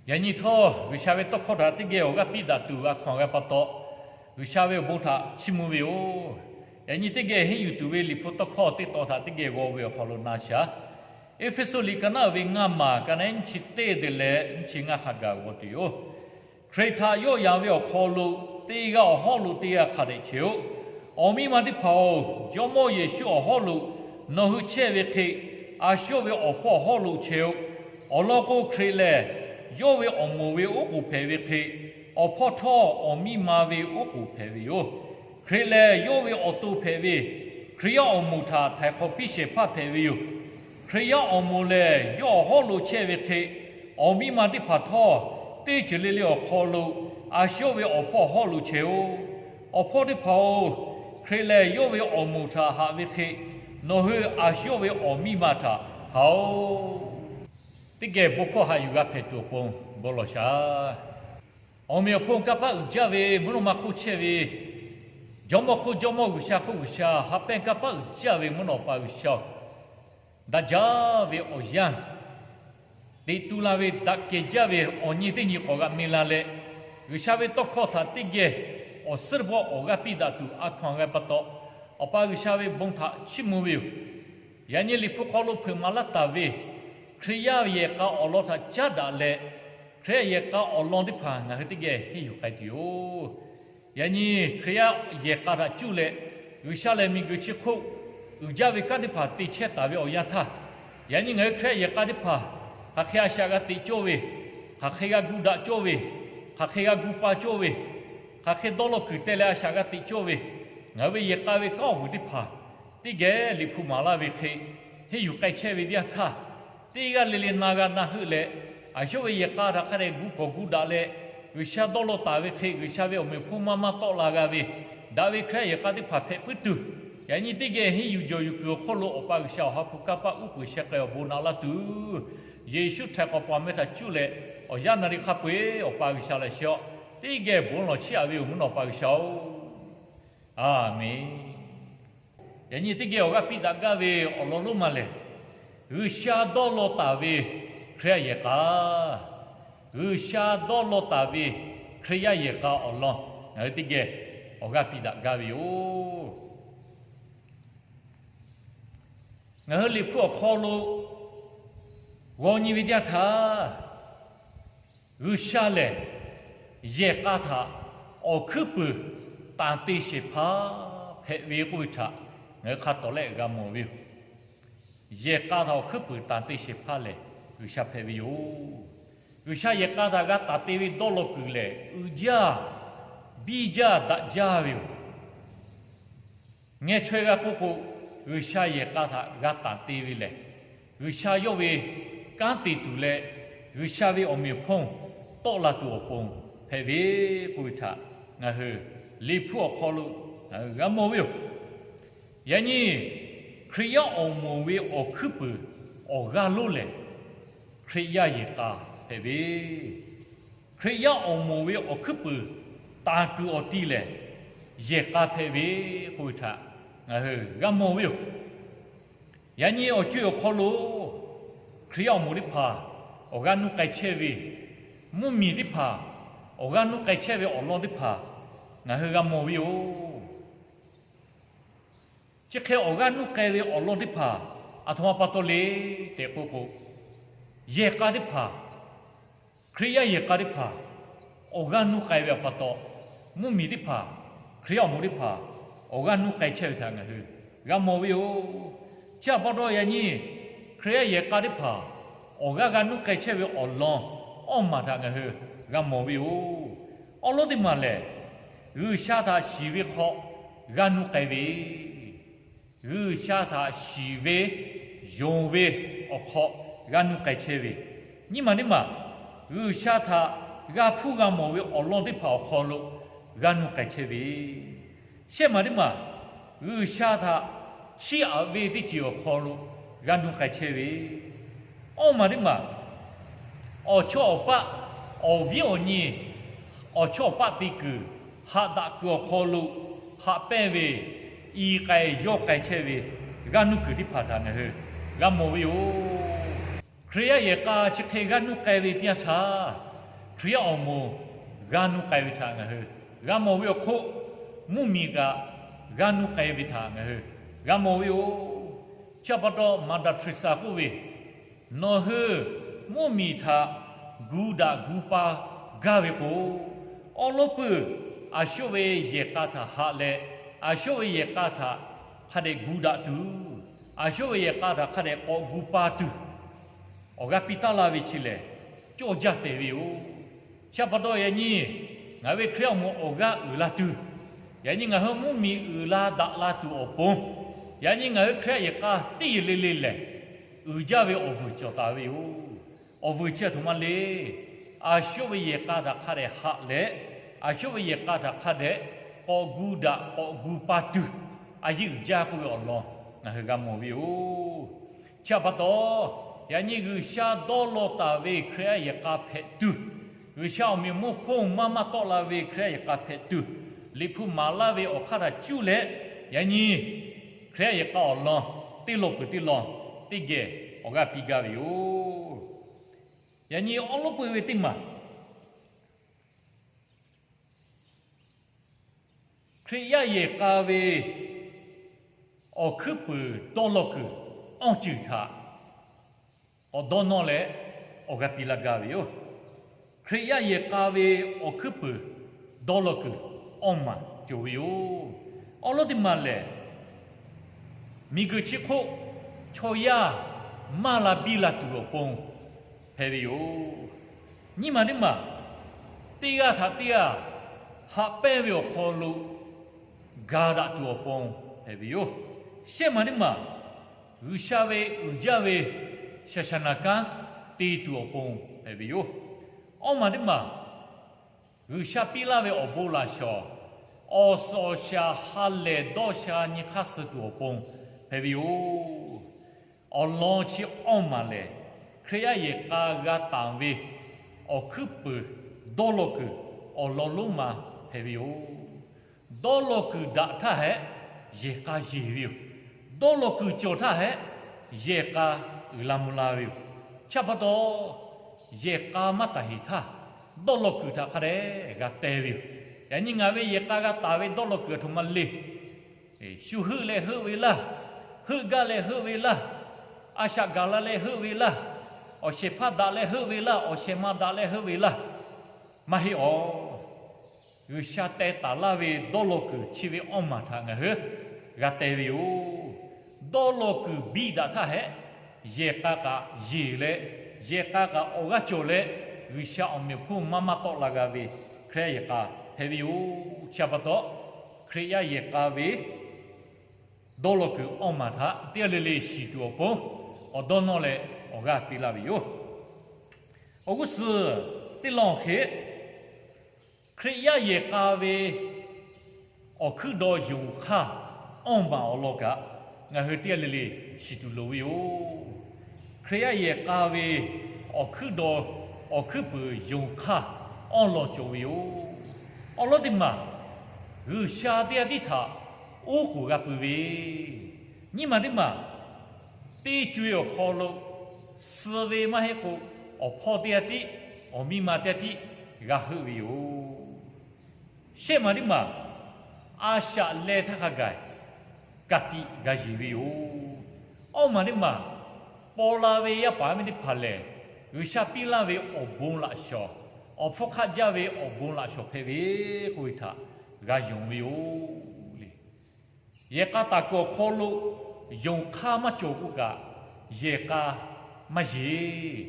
Yaꞈ nyi htawˇ, G'uiˬsha ve tawˇ hkawˇ htaꞈ teˇ geh awˬ g'aˇ piˇ daꞈ tuˬ a hkaw-anˬ g'a pa taw, G'uiˬsha ve awˬ bon htaꞈ chiˇ mvuh ve yoˬ. Yaꞈ nyi teˇ geh henˇ yuˬ tuˬ ve Liꞈ hpu tawˇ hkawˇ teˇ taw htaꞈ teˇ geh g'aw ve awˬ hk'aw lo na shaˍ. Eˇfeˇsuꞈ liꞈ ka naˉ uiˍ ve ngaˇ maˬ, ka naˉ nyiˇ chi teˇ deh leh nyiˇ chi ngaˇ hk'a gaˬ g'aw tuˬ yoˬ. Hkriꞈ htaꞈ yawˆ yan ve awˬ hk'aw lo, teˇ g'aˇ awˬ hawˉ lo teˇ g'aˇ hk'a dehꞈ chehˇ-oˆ. Awˬ miˇ ma teˇ hpaˍ-oˬ, Jawˇmawˇ Yeˍsuˆ awˬ hawˉ lo nawˬ hui chehˇ ve hk'e, a shu yawˇ ve awˬ hpawˇ awˬ hawˉ lo chehˇ-oˆ. Awˬ lawn k'o, Hkriꞈ lehˬ yawˇ ve awˬ moˍ ve oˉ k'oˍ hpehꞈ ve hk'e, awˬ hpawˇ htawˇ awˬ miˇ ma ve oˉ k'oˍ hpehꞈ ve yoˬ. Hkriꞈ lehˬ yawˇ ve awˬ to hpehꞈ ve, Hkriꞈ yaˇ awˬ moˍ htaꞈ htaiˍ hk'awꞈ piˇ shehˍ hpaˇ hpehꞈ ve yoˬ. Hkriꞈ yaˇ awˬ moˍ lehˬ, yawˇ awˬ hawˉ lo chehˇ ve hk'e, awˬ miˇ ma teˇ hpaˍ htawˇ, teˇ ceuˬ le le awˬ hk'aw lo a shu yawˇ ve awˬ hpawˇ awˬ hawˉ lo chehˇ-oˆ. Awˬ hpawˇ teˇ hpaˍ-oˬ, Hkriꞈ lehˬ yawˇ ve awˬ moˍ htaꞈ haꞈ ve hk'e, nawˬ hui a shu yawˇ ve awˬ miˇ ma htaꞈ haꞈ-oˆ. Teˇ geh bon hkawˇ haꞈ yuˬ g'a hpehꞈ tuˬ awˬ pon bon lawˬ shaˍ. Awˬ meꞈ awˬ hponˇ kanˇ paˆ uiˍ jaˇ ve mvuhˇ naw ma hk'oˆ chehˇ ve, jawˇmawˇ hk'oˆ jawˇmawˇ, G'uiˬsha hk'oˆ G'uiˬsha, ha pehˇ kanˇ paˆ uiˍ jaˇ ve mvuhˇ naw pa G'uiˬsha-oˬ, daꞈ jaˇ ve awˬ yanˇ, teꞈ tu la ve daꞈ kehˬ jaˇ ve awˬ nyi teˇ nyi k'awꞈ g'a meh la leh, G'uiˬsha ve tawˇ hkawˇ htaꞈ teˇ geh awˬ suhˉ bawˆ awˬ g'aˇ piˇ daꞈ tuˬ a hkaw-anˬ g'a pa taw, Awˬ pa G'uiˬsha ve bon htaꞈ chiˇ mvuh ve yoˬ. Yaꞈ nyi Liꞈ hpu hk'aw lo hpeuꞈ maˍ laˇ taˍ ve Hkriꞈ yaˇ yehˬ k'a awˬ lawn htaꞈ caˉ daꞈ leh, Hkriꞈ yaˇ yehˬ k'a awˬ lawn teˇ hpaˍ ngaˬ hui teˇ geh henˇ yuˬ k'ai tuˬ yoˬ. Yaꞈ nyi Hkriꞈ yaˇ yehˬ k'a htaꞈ cuˇ leh, G'uiˬsha lehˬ miˬguiˬ chi hk'oˆ uiˍ jaˇ ve kanˉ teˇ hpaˍ te chehˇ taˍ ve awˬ yanˇ htaˇ, yaꞈ nyi ngaˬ hui Hkriꞈ yaˇ yehˬ k'a teˇ hpaˍ hk'aˬ hk'e a shaꞈ g'a teꞈ cawˇ ve, hk'aˬ hk'e g'a gu daꞈ cawˇ ve, hk'aˬ hk'e g'a gu pa cawˇ ve, hk'aˬ hk'e dawˇ law kuiˬ teh leh a shaꞈ g'a teꞈ cawˇ ve, ngaˬ hui ve yehˬ k'a ve kanˉ awˬ vuiˬ teˇ hpaˍ teˇ geh Liꞈ hpu maˍ laˇ ve hk'e, henˇ yuˬ k'ai chehˇ ve teˇ yanˇ htaˇ, teˇ g'aˇ le le na g'a na heuˆ leh, a shu yawˇ ve yehˬ k'a htaꞈ hk'a dehꞈ gu kawꞈ gu daꞈ leh, G'uiˬsha dawˇ law taˍ ve hk'e G'uiˬsha ve awˬ meꞈ awˬ hponˇ maˇ maˇ tawˆ la g'a ve, daꞈ ve Hkriꞈ yaˇ yehˬ k'a teˇ hpaˍ hpehꞈ puiˉ tuˬ, yaꞈ nyi teˇ geh henˇ yuˬ jawˬ yuˬ kuiˬ awˬ hk'oˆ lo Awˬ pa G'uiˬsha awˬ ha hpu kanˇ paˆ uˉ peunˍ sheh k'ai awˬ bon naꞈ laˇ tuˬ, Yeˍsuˆ htaiˍ k'awꞈ paˍ meh htaꞈ cuˇ leh awˬ yaˇ naˍ riˍ hk'a peu-eˬ Awˬ pa G'uiˬsha lehˬ sheh-oˆ, teˇ geh bon lawˬ chiˇ aꞈ ve yoˬ mvuhˇ naw pa G'uiˬsha-oˬ, Aˍmenˍ. Yaꞈ nyi teˇ geh awˬ g'aˇ piˇ daꞈ gaˇ ve awˬ lawn lonˉ ma lehˬ, G'uiˬsha dawˇ law taˍ ve Hkriꞈ yaˇ yehˬ k'a, G'uiˬsha dawˇ law taˍ ve Hkriꞈ yaˇ yehˬ k'a awˬ lawn ngaˬ hui teˇ geh awˬ g'aˇ piˇ daꞈ gaˇ ve yoˬ. Ngaˬ hui Liꞈ hpu awˬ hk'aw lo g'aw nyi ve teˇ yanˇ htaˇ, G'uiˬsha lehˬ yehˬ k'a htaꞈ awˬ hkuiˉ puiˍ tanˬ te shehˍ hpaˇ hpehꞈ ve k'oˆ ve htaꞈ ngaˬ hui hk'a tawˍ lehˆ g'a mawˬ ve yoˬ. Yehˬ k'a htaꞈ awˬ hkuiˉ puiˍ tanˬ te shehˍ hpaˇ lehˬ G'uiˬsha hpehꞈ ve yoˬ. G'uiˬsha yehˬ k'a htaꞈ g'a tanˬ te ve dawˇ law kuiˬ lehˬ, uiˍ jaˇ, biˇ jaˇ, daꞈ jaˇ ve yoˬ. Ngeh chaweh g'a k'oˆ k'o, G'uiˬsha yehˬ k'a htaꞈ g'a tanˬ te ve lehˬ, G'uiˬsha yawˇ ve kanˉ te tuˬ leh, G'uiˬsha ve awˬ meꞈ awˬ hponˇ tawˆ la tuˬ awˬ pon hpehꞈ ve k'oˆ ve htaꞈ ngaˬ hui Liꞈ hpu awˬ hk'aw lo ngaˬ hui g'a mawˬ ve yoˬ. Yaꞈ nyi Hkriꞈ yaˇ awˬ moˍ ve awˬ hkuiˉ puiˍ awˬ g'aˇ lonˉ lehˬ, Hkriꞈ yaˇ yehˬ k'a hpehꞈ ve, Hkriꞈ yaˇ awˬ moˍ ve awˬ hkuiˉ puiˍ tanˬ kuiˬ awˬ ti lehˬ, yehˬ k'a hpehꞈ ve k'oˆ ve htaꞈ ngaˬ hui g'a mawˬ ve yoˬ. Yaꞈ nyi awˬ co-eˬ awˬ hk'aw lo Hkriꞈ yaˇ awˬ moˍ teˇ hpaˍ awˬ g'aˇ nuˇ k'ai chehˇ ve, mvuhˇmiˬ teˇ hpaˍ awˬ g'aˇ nuˇ k'ai chehˇ ve awˬ lawn teˇ hpaˍ ngaˬ hui g'a mawˬ ve yoˬ. Chi hk'e awˬ g'aˇ nuˇ k'ai ve awˬ lawn teˇ hpaˍ aˬ htoꞈ ma pa taw le tehꞈ k'oˆ k'o, yehˬ k'a teˇ hpaˍ, Hkriꞈ yaˇ yehˬ k'a teˇ hpaˍ awˬ g'aˇ nuˇ k'ai ve awˬ pa taw, mvuhˇmiˬ teˇ hpaˍ, Hkriꞈ yaˇ awˬ moˍ teˇ hpaˍ awˬ g'aˇ nuˇ k'ai chehˇ ve htaꞈ ngaˬ hui g'a mawˬ ve yoˬ. Chi aˬ pa taw yaꞈ nyi Hkriꞈ yaˇ yehˬ k'a teˇ hpaˍ awˬ g'aˇ g'a nuˇ k'ai chehˇ ve awˬ lawn awˇ maˬ htaꞈ ngaˬ hui g'a mawˬ ve yoˬ. Awˉ lawˉ teˇ maˬ lehˬ, G'uiˬsha htaꞈ shiˍ ve hk'aw g'aˇ nuˇ k'ai ve, G'uiˬsha htaꞈ shiˍ ve, yonˍ ve awˬ hk'aw g'aˇ nuˇ k'ai chehˇ ve, nyiˇ maˬ teˇ maˬ G'uiˬsha htaꞈ g'a hpuˇ g'a mawˬ ve awˬ lawn teˇ hpaˍ awˬ hk'aw lo g'aˇ nuˇ k'ai chehˇ ve, shehˆ maˬ teˇ maˬ G'uiˬsha htaꞈ chiˇ aꞈ ve teˇ ceuˬ awˬ hk'aw lo g'aˇ nuˇ k'ai chehˇ ve, awˇ maˬ teˇ maˬ awˬ chawˇ awˬ paˆ, awˬ viˉ awˬ nyi awˬ chawˇ awˬ paˆ te kuiˬ, haꞈ daꞈ kuiˬ awˬ hk'aw lo haꞈ pehnˇ ve, i k'ai yawˇ k'ai chehˇ ve g'aˇ nuˇ kuiˬ teˇ hpaˍ htaꞈ ngaˬ hui g'a mawˬ ve yoˬ. Hkriꞈ yaˇ yehˬ k'a chi hk'e g'aˇ nuˇ k'ai ve teˇ yanˇ htaˇ, Hkriꞈ yaˇ awˬ moˍ g'a nuˇ k'ai ve htaꞈ ngaˬ hui g'a mawˬ ve awˬ hk'oˆ, mvuhˇmiˬ kaꞈ g'a nuˇ k'ai ve htaꞈ ngaˬ hui g'a mawˬ ve yoˬ. Chi htaꞈ pa taw, Mother Teresa k'oˆ ve, nawˬ hui mvuhˇmiˬ htaꞈ gu daꞈ gu pa gaˇ ve k'o, awˉ lawˉ peuˬ a shawˉ ve yehˬ k'a htaꞈ haꞈ leh, a shawˉ ve yehˬ k'a htaꞈ hk'a dehꞈ gu daꞈ tuˬ, a shawˉ ve yehˬ k'a htaꞈ hk'a dehꞈ k'awꞈ gu pa tuˬ, awˬ g'aˇ piˇ taˉ laˇ ve chi lehˬ, cawˇ jaˇ tehꞈ ve yoˬ. Chi htaꞈ pa taw, yaꞈ nyi ngaˬ hui ve Hkriꞈ yaˇ awˬ moˍ awˬ g'aˇ uiˍ la tuˬ, yaꞈ nyi ngaˬ hui mvuhˇmiˬ uiˍ la daꞈ la tuˬ awˬ pon, yaꞈ nyi ngaˬ hui Hkriꞈ yaˇ yehˬ k'a teˇ yehˬ le le lehˬ, uiˍ jaˇ ve awˬ vuiˬ cawˬ taˍ ve yoˬ. Awˬ vuiˬ chi a htoꞈ ma le. A shawˉ ve yehˬ k'a htaꞈ hk'a dehꞈ haꞈ leh, a shawˉ ve yehˬ k'a htaꞈ hk'a dehꞈ k'awꞈ gu daꞈ k'awꞈ gu pa tuˬ, a yeˇ uiˍ jaˇ k'oˆ ve awˬ lawn ngaˬ hui g'a mawˬ ve yoˬ. Chi htaꞈ pa taw, yaꞈ nyi G'uiˬsha dawˇ law taˍ ve Hkriꞈ yaˇ yehˬ k'a hpehꞈ tuˬ, G'uiˬsha awˬ meꞈ awˬ hponˇ maˇ maˇ tawˆ la ve Hkriꞈ yaˇ yehˬ k'a hpehꞈ tuˬ, Liꞈ hpu maˍ laˇ ve awˬ hk'aˇ htaꞈ cuˇ leh, yaꞈ nyi Hkriꞈ yaˇ yehˬ k'a awˬ lawn teˇ lawn peuˬ teˇ lawn teˇ geh awˬ g'aˇ piˇ gaˇ ve yoˬ. Yaꞈ nyi awˉ lawˉ peuˬ ve teˇ maˬ, Hkriꞈ yaˇ yehˬ k'a ve awˬ hkuiˉ puiˍ dawˇ law kuiˬ awˇ ceuˬ htaꞈ k'awꞈ dawˇ nawˇ leh awˬ g'aˇ piˇ laˇ gaˇ ve yoˬ. Hkriꞈ yaˇ yehˬ k'a ve awˬ hkuiˉ puiˍ dawˇ law kuiˬ awˇ maˬ cawˬ ve yoˬ. Awˉ lawˉ teˇ maˬ lehˬ, miˬguiˬ chi hk'oˆ chaw yaˇ maˇ la biˇ la tuˬ awˬ pon hpehꞈ ve yoˬ. Nyiˇ maˬ teˇ maˬ, teˇ g'aˇ htaꞈ teˇ g'aˇ haꞈ pehnˇ ve awˬ hk'aw lo ga daꞈ tuˬ awˬ pon hpehꞈ ve yoˬ. Shehˆ maˬ teˇ maˬ, G'uiˬsha ve uiˍ jaˇ ve shaˍ shaˍ naˍ kanˉ te tuˬ awˬ pon hpehꞈ ve yoˬ. Awˇ maˬ teˇ maˬ, G'uiˬsha piˇ laˇ ve awˬ bon laꞈ shawˍ, awˬ suhˍ awˬ shaˍ ha lehˬ dawˇ sha nyi hk'aˇ suh tuˬ awˬ pon hpehꞈ ve yoˬ. Awˬ lawn chi awˇ maˬ lehˬ, Hkriꞈ yaˇ yehˬ k'a g'a taˍ ve awˬ hkuiˉ puiˍ dawˇ law kuiˬ awˬ lawn lonˉ ma hpehꞈ ve yoˬ. Dawˇ law kuiˬ daꞈ htaˇ hehꞈ, yehˬ k'a yeˬ ve yoˬ. Dawˇ law kuiˬ cawˬ htaˇ hehꞈ, yehˬ k'a uiˍ la mvuh la ve yoˬ. Chi htaꞈ pa taw, yehˬ k'a maˇ taˍ heˍ htaˇ, dawˇ law kuiˬ htaꞈ hk'a dehꞈ g'a teh ve yoˬ. Yaꞈ nyi ngaˬ ve yehˬ k'a g'a taˍ ve dawˇ law kuiˬ a htoꞈ ma le. Shu heuˆ leh heuˆ ve laˇ, heuˆ gaˇ leh heuˆ ve laˇ, a shaꞈ gaˬ la leh heuˆ ve laˇ, awˬ shehˍ hpaˇ daꞈ leh heuˆ ve laˇ, awˬ shehˍ ma daꞈ leh heuˆ ve laˇ, maˇ heˆ awˬ. G'uiˬsha teh taˍ laˇ ve dawˇ law kuiˬ chi ve awˇ maˬ htaꞈ ngaˬ hui g'a teh ve yoˬ. Dawˇ law kuiˬ biˇ daꞈ htaˇ hehꞈ, yehˬ k'a kaꞈ yeˬ leh, yehˬ k'a kaꞈ awˬ g'aˇ cawˬ leh, G'uiˬsha awˬ meꞈ awˬ hponˇ maˇ maˇ tawˆ la g'a ve Hkriꞈ yaˇ yehˬ k'a hpehꞈ ve yoˬ. Chi htaꞈ pa taw, Hkriꞈ yaˇ yehˬ k'a ve dawˇ law kuiˬ awˇ maˬ htaꞈ teˇ g'aˇ le le shiˍ tuˬ awˬ pon k'awꞈ dawˇ nawˇ leh awˬ g'aˇ piˇ laˇ ve yoˬ. Awˬ g'uˇ suhˍ teˇ lawn hk'e, Hkriꞈ yaˇ yehˬ k'a ve awˬ hkuiˉ daw yonˍ hk'aˇ awˇ maˬ awˬ lawn kaꞈ ngaˬ hui teˇ g'aˇ le le shiˍ tuˬ loˍ ve yoˬ. Hkriꞈ yaˇ yehˬ k'a ve awˬ hkuiˉ daw, awˬ hkuiˉ puiˍ yonˍ hk'aˇ awˇ lawn cawˬ ve yoˬ. Awˬ lawn teˇ maˬ, G'uiˬsha teˇ g'aˇ tiˉ htaꞈ oˉ k'oˍ g'a pui ve. Nyiˇ maˬ teˇ maˬ, teˇ co-e awˬ hk'aw lo suh ve maˇ heˆ k'o, awˬ hpawˇ teˇ g'aˇ tiˉ, awˬ miˇ ma teˇ g'aˇ tiˉ g'a heuˆ ve yoˬ. Shehˆ maˬ teˇ maˬ, a shaꞈ leh htaˇ hk'a gaˬ ka tiꞈ g'a yeˬ ve yoˬ. Awˇ maˬ teˇ maˬ, paw la ve yaˇ paˍ yaˇ miˇ teˇ hpaˍ lehˬ, G'uiˬsha piˇ laˇ ve awˬ bon laꞈ shawˍ, awˬ hpfuhˇ hk'aˆ jaˇ ve awˬ bon laꞈ shawˍ hpehꞈ ve k'oˆ ve htaꞈ g'a yonˍ ve yoˬ le. Yehˬ k'a taˍ kuiˬ awˬ hk'aw lo yonˍ hk'aˇ maˇ cawˬ k'o kaꞈ, yehˬ k'a maˇ yeˬ.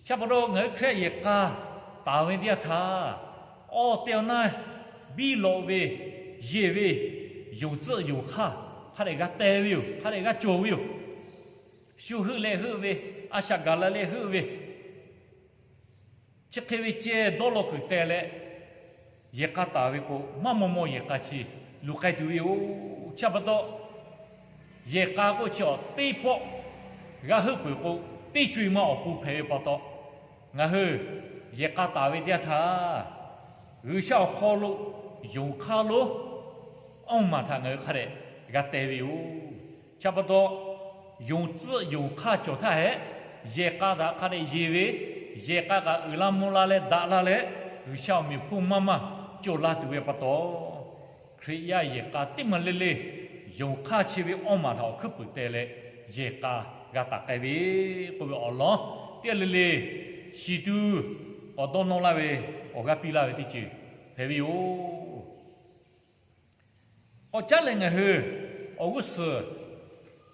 Chi pa taw ngaˬ hui Hkriꞈ yaˇ yehˬ k'a taˍ ve teˇ yanˇ htaˇ, awˬ tehˬ awˬ na biˇ lawꞈ ve, yeˬ ve, yonˍ tcuhˆ yonˍ hk'aˇ hk'a dehꞈ g'a teh ve yoˬ, hk'a dehꞈ g'a cawˬ ve yoˬ. Shu heuˆ leh heuˆ ve, a shaꞈ gaˬ la leh heuˆ ve, chi hk'e ve ceh dawˇ law kuiˬ teh leh, yehˬ k'a taˍ ve k'o, maˇ maw maw yehˬ k'a chi luˬ k'ai tuˬ ve yoˬ. Chi pa taw, yehˬ k'a k'oˆ chi awˬ teˇ pawˆ g'a heuˆ peuˬ k'o, teˇ co-e ma awˬ pon hpehꞈ ve pa taw, ngaˬ hui yehˬ k'a taˍ ve teˇ yanˇ htaˇ, G'uiˬsha awˬ hk'aw lo yonˍ hk'aˇ lonˉ awˇ maˬ htaꞈ ngaˬ hui hk'a dehꞈ g'a teh ve yoˬ. Chi pa taw, yonˍ tcuhˆ yonˍ hk'aˇ cawˬ htaˇ hehꞈ, yehˬ k'a htaꞈ hk'a dehꞈ yeˬ ve, yehˬ k'a kaꞈ uiˍ la mvuh la leh daꞈ la leh, G'uiˬsha awˬ meꞈ awˬ hponˇ maˇ maˇ cawˬ la tuˬ ve pa taw, Hkriꞈ yaˇ yehˬ k'a teˇ maˬ le le yonˍ hk'aˇ chi ve awˇ maˬ htaꞈ awˬ hkuiˉ puiˍ teh leh yehˬ k'a g'a taˍ k'ai ve k'oˆ ve awˬ lawn teˇ g'aˇ le le shiˍ tuˬ k'awꞈ dawˇ nawˇ laˇ ve, awˬ g'aˇ piˇ laˇ ve teˇ ceuˬ hpehꞈ ve yoˬ. K'awꞈ caˉ leh ngaˬ hui awˬ g'uˇ suhˍ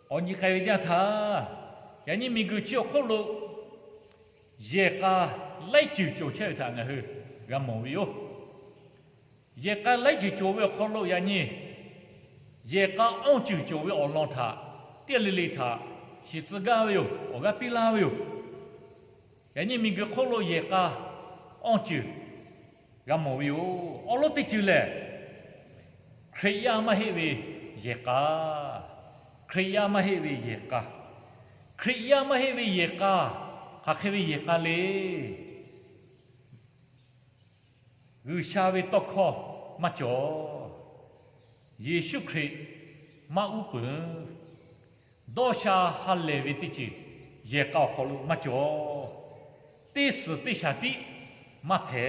k'awꞈ nyi k'ai ve teˇ yanˇ htaˇ, yaꞈ nyi miˬguiˬ chi awˬ hk'oˆ lo yehˬ k'a laiˉ ceuˬ cawˬ chehˇ ve htaꞈ ngaˬ hui g'a mawˬ ve yoˬ. Yehˬ k'a laiˉ ceuˬ cawˬ ve awˬ hk'aw lo yaꞈ nyi yehˬ k'a awˇ ceuˬ cawˬ ve awˬ lawn htaꞈ teˇ g'aˇ le le htaꞈ shiˍ tcuh gaˇ ve yoˬ. Awˬ g'aˇ piˇ laˇ ve yoˬ. Yaꞈ nyi miˬguiˬ hk'oˆ lo yehˬ k'a awˇ ceuˬ g'a mawˬ ve yoˬ. Awˉ lawˉ teˇ ceuˬ lehˬ, Hkriꞈ yaˇ maˇ heˆ ve yehˬ k'a. Hkriꞈ yaˇ maˇ heˆ ve yehˬ k'a. Hkriꞈ yaˇ maˇ heˆ ve yehˬ k'a, hk'aˬ hk'e ve yehˬ k'a le. G'uiˬsha ve tawˇ hkawˇ maˇ cawˬ. Yeˍsuˆ Hkriꞈ maˇ uˉ peunˍ. Dawˇ sha ha lehˬ ve teˇ ceuˬ yehˬ k'a awˬ hk'aw lo maˇ cawˬ. Teˇ suhˍ teˇ shaˍ tiˉ maˇ hpehꞈ.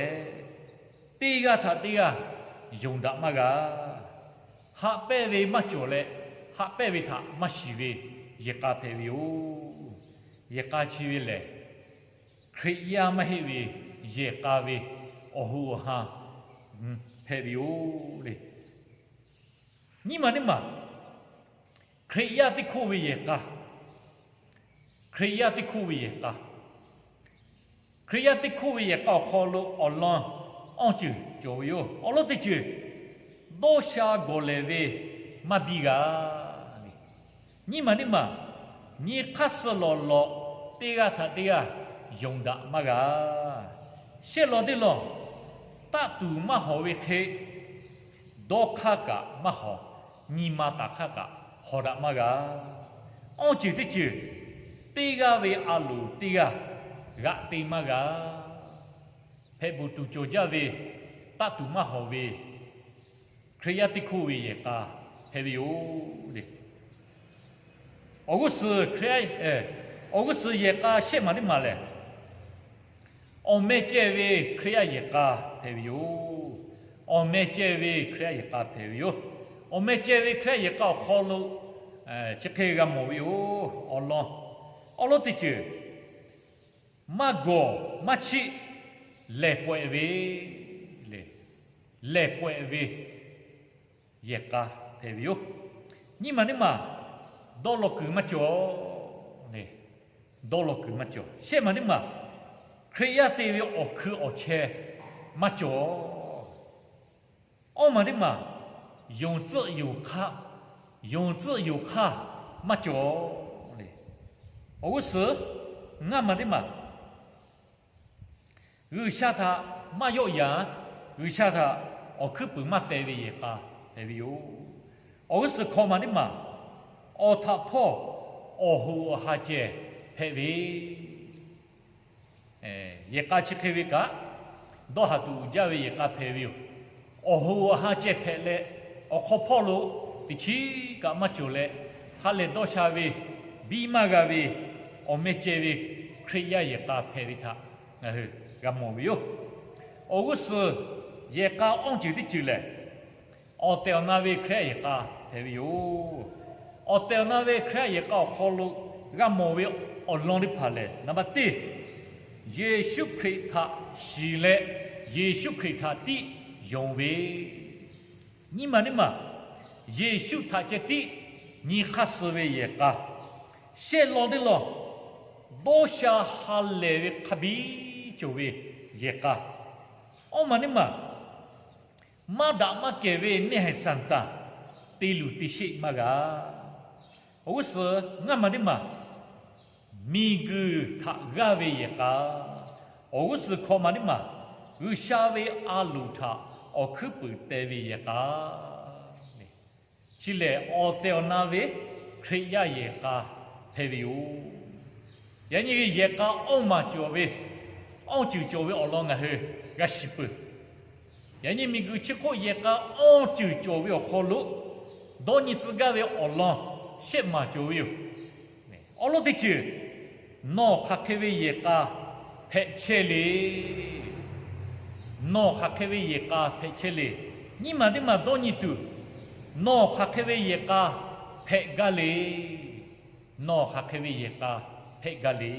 Teˇ g'aˇ htaꞈ teˇ g'aˇ yonˍ daꞈ maˇ g'a. Haꞈ pehnˇ ve maˇ cawˬ leh, haꞈ pehnˇ ve htaꞈ maˇ shiˍ ve yehˬ k'a hpehꞈ ve yoˬ. Yehˬ k'a chi ve lehˬ, Hkriꞈ yaˇ maˇ heˆ ve yehˬ k'a ve awˬ hoꞈ awˬ ha hpehꞈ ve yoˬ le. Nyiˇ maˬ teˇ maˬ, Hkriꞈ yaˇ teˇ hk'oˆ ve yehˬ k'a, Hkriꞈ yaˇ teˇ hk'oˆ ve yehˬ k'a, Hkriꞈ yaˇ teˇ hk'oˆ ve yehˬ k'a awˬ hk'aw lo awˬ lawn awˇ ceuˬ cawˬ ve yoˬ. Awˉ lawˉ teˇ ceuˬ, dawˇ sha gawˬ lehˬ ve maˇ biˇ g'a. Nyiˇ maˬ teˇ maˬ, nyi hk'aˇ suh lawˬ lawꞈ teˇ g'aˇ htaꞈ teˇ g'aˇ yonˍ daꞈ maˇ g'a. Shehˆ law teˇ law, taˆ tuˬ maˇ hawˍ ve hk'e, dawˇ hk'aˇ kaꞈ maˇ hawˍ, nyi ma taˍ hk'aˇ kaꞈ hawˍ daꞈ maˇ g'a. Awˇ ceuˬ teˇ ceuˬ, teˇ g'aˇ ve a loˍ teˇ g'aˇ g'aꞈ te maˇ g'a. Hpehꞈ bvuhꞈ tuˬ cawˬ jaˇ ve, taˆ tuˬ maˇ hawˍ ve Hkriꞈ yaˇ teˇ hk'oˆ ve yehˬ k'a hpehꞈ ve yoˬ le. Awˬ g'uˇ suhˍ Hkriꞈ, awˬ g'uˇ suhˍ yehˬ k'a shehˆ maˬ teˇ maˬ lehˬ, awˬ meh ceh ve Hkriꞈ yaˇ yehˬ k'a hpehꞈ ve yoˬ. Awˬ meh ceh ve Hkriꞈ yaˇ yehˬ k'a hpehꞈ ve yoˬ. Awˬ meh ceh ve Hkriꞈ yaˇ yehˬ k'a awˬ hk'aw lo chi hk'e g'a mawˬ ve yoˬ. Awˬ lawn, awˉ lawˉ teˇ ceuˬ, maˇ gawˬ maˇ chiˆ lehˬ pawehꞈ ve le. Lehˬ pawehꞈ ve yehˬ k'a hpehꞈ ve yoˬ. Nyiˇ maˬ teˇ maˬ, dawˇ law kuiˬ maˇ cawˬ. Dawˇ law kuiˬ maˇ cawˬ. Shehˆ maˬ teˇ maˬ, Hkriꞈ yaˇ te ve awˬ hkui awˬ cheh maˇ cawˬ. Awˇ maˬ teˇ maˬ, yonˍ tcuhˆ yonˍ hk'aˇ, yonˍ tcuhˆ yonˍ hk'aˇ maˇ cawˬ le. Awˬ g'uˇ suhˍ ngaˇ maˬ teˇ maˬ, G'uiˬsha htaꞈ maˇ yawˆ yan, G'uiˬsha htaꞈ awˬ hkuiˉ puiˍ maˇ teh ve yehˬ k'a hpehꞈ ve yoˬ. Awˬ g'uˇ suhˍ hkawꞈ maˬ teˇ maˬ, awˬ htaꞈ hpawˇ awˬ hoꞈ awˬ ha ceh hpehꞈ ve yehˬ k'a chi hk'e ve kaꞈ, dawˇ haˍ tuˬ uiˍ jaˇ ve yehˬ k'a hpehꞈ ve yoˬ. Awˬ hoꞈ awˬ ha ceh hpehꞈ leh, awˬ hk'aw hpawˇ lo teꞈ chiˉ kaꞈ maˇ cawˬ leh, ha lehˬ dawˇ sha ve, biˇ maˇ g'a ve, awˬ meh ceh ve Hkriꞈ yaˇ yehˬ k'a hpehꞈ ve htaꞈ ngaˬ hui g'a mawˬ ve yoˬ. Awˬ g'uˇ suhˍ yehˬ k'a awˇ ceuˬ teˇ ceuˬ lehˬ, awˬ tehˬ awˬ na ve Hkriꞈ yaˇ yehˬ k'a hpehꞈ ve yoˬ. Awˬ tehˬ awˬ na ve Hkriꞈ yaˇ yehˬ k'a awˬ hk'aw lo g'a mawˬ ve awˬ lawn teˇ hpaˍ lehˬ, naˍ baˆ teˇ, Yeˍsuˆ Hkriꞈ htaꞈ shiˍ leh, Yeˍsuˆ Hkriꞈ htaꞈ tiˉ yonˍ ve. Nyiˇ maˬ teˇ maˬ, Yeˍsuˆ htaꞈ ceh tiˉ nyi hk'aˇ suh ve yehˬ k'a. Shehˆ law teˇ law, dawˇ sha ha lehˬ ve hk'a biˇ cawˬ ve yehˬ k'a. Awˇ maˬ teˇ maˬ, maˇ daꞈ maˇ kehˬ ve neˇ haiˬ Saˍtanˍ te luˬ te sheˆ maˇ g'a. Awˬ g'uˇ suhˍ ngaˇ maˬ teˇ maˬ, miˬguiˬ htaꞈ g'aˇ ve yehˬ k'a. Awˬ g'uˇ suhˍ hkawꞈ maˬ teˇ maˬ, G'uiˬsha ve a loˍ htaꞈ awˬ hkuiˉ puiˍ teh ve yehˬ k'a. Chi lehˬ, awˬ tehˬ awˬ na ve Hkriꞈ yaˇ yehˬ k'a hpehꞈ ve yoˬ. Yaꞈ nyi ve yehˬ k'a awˇ maˬ cawˬ ve, awˇ ceuˬ cawˬ ve awˬ lawn ngaˬ hui g'a shiˍ peuˬ. Yaꞈ nyi miˬguiˬ chi hk'oˆ yehˬ k'a awˇ ceuˬ cawˬ ve awˬ hk'aw lo, dawˇ nyi tcuh gaˇ ve awˬ lawn shehˆ maˬ cawˬ ve yoˬ. Awˉ lawˉ teˇ ceuˬ, nawˬ hk'aˬ hk'e ve yehˬ k'a hpehꞈ chehˇ le. Nawˬ hk'aˬ hk'e ve yehˬ k'a hpehꞈ chehˇ le. Nyiˇ maˬ teˇ maˬ dawˇ nyi tuˬ, nawˬ hk'aˬ hk'e ve yehˬ k'a hpehꞈ gaˇ le. Nawˬ hk'aˬ hk'e ve yehˬ k'a hpehꞈ gaˇ le.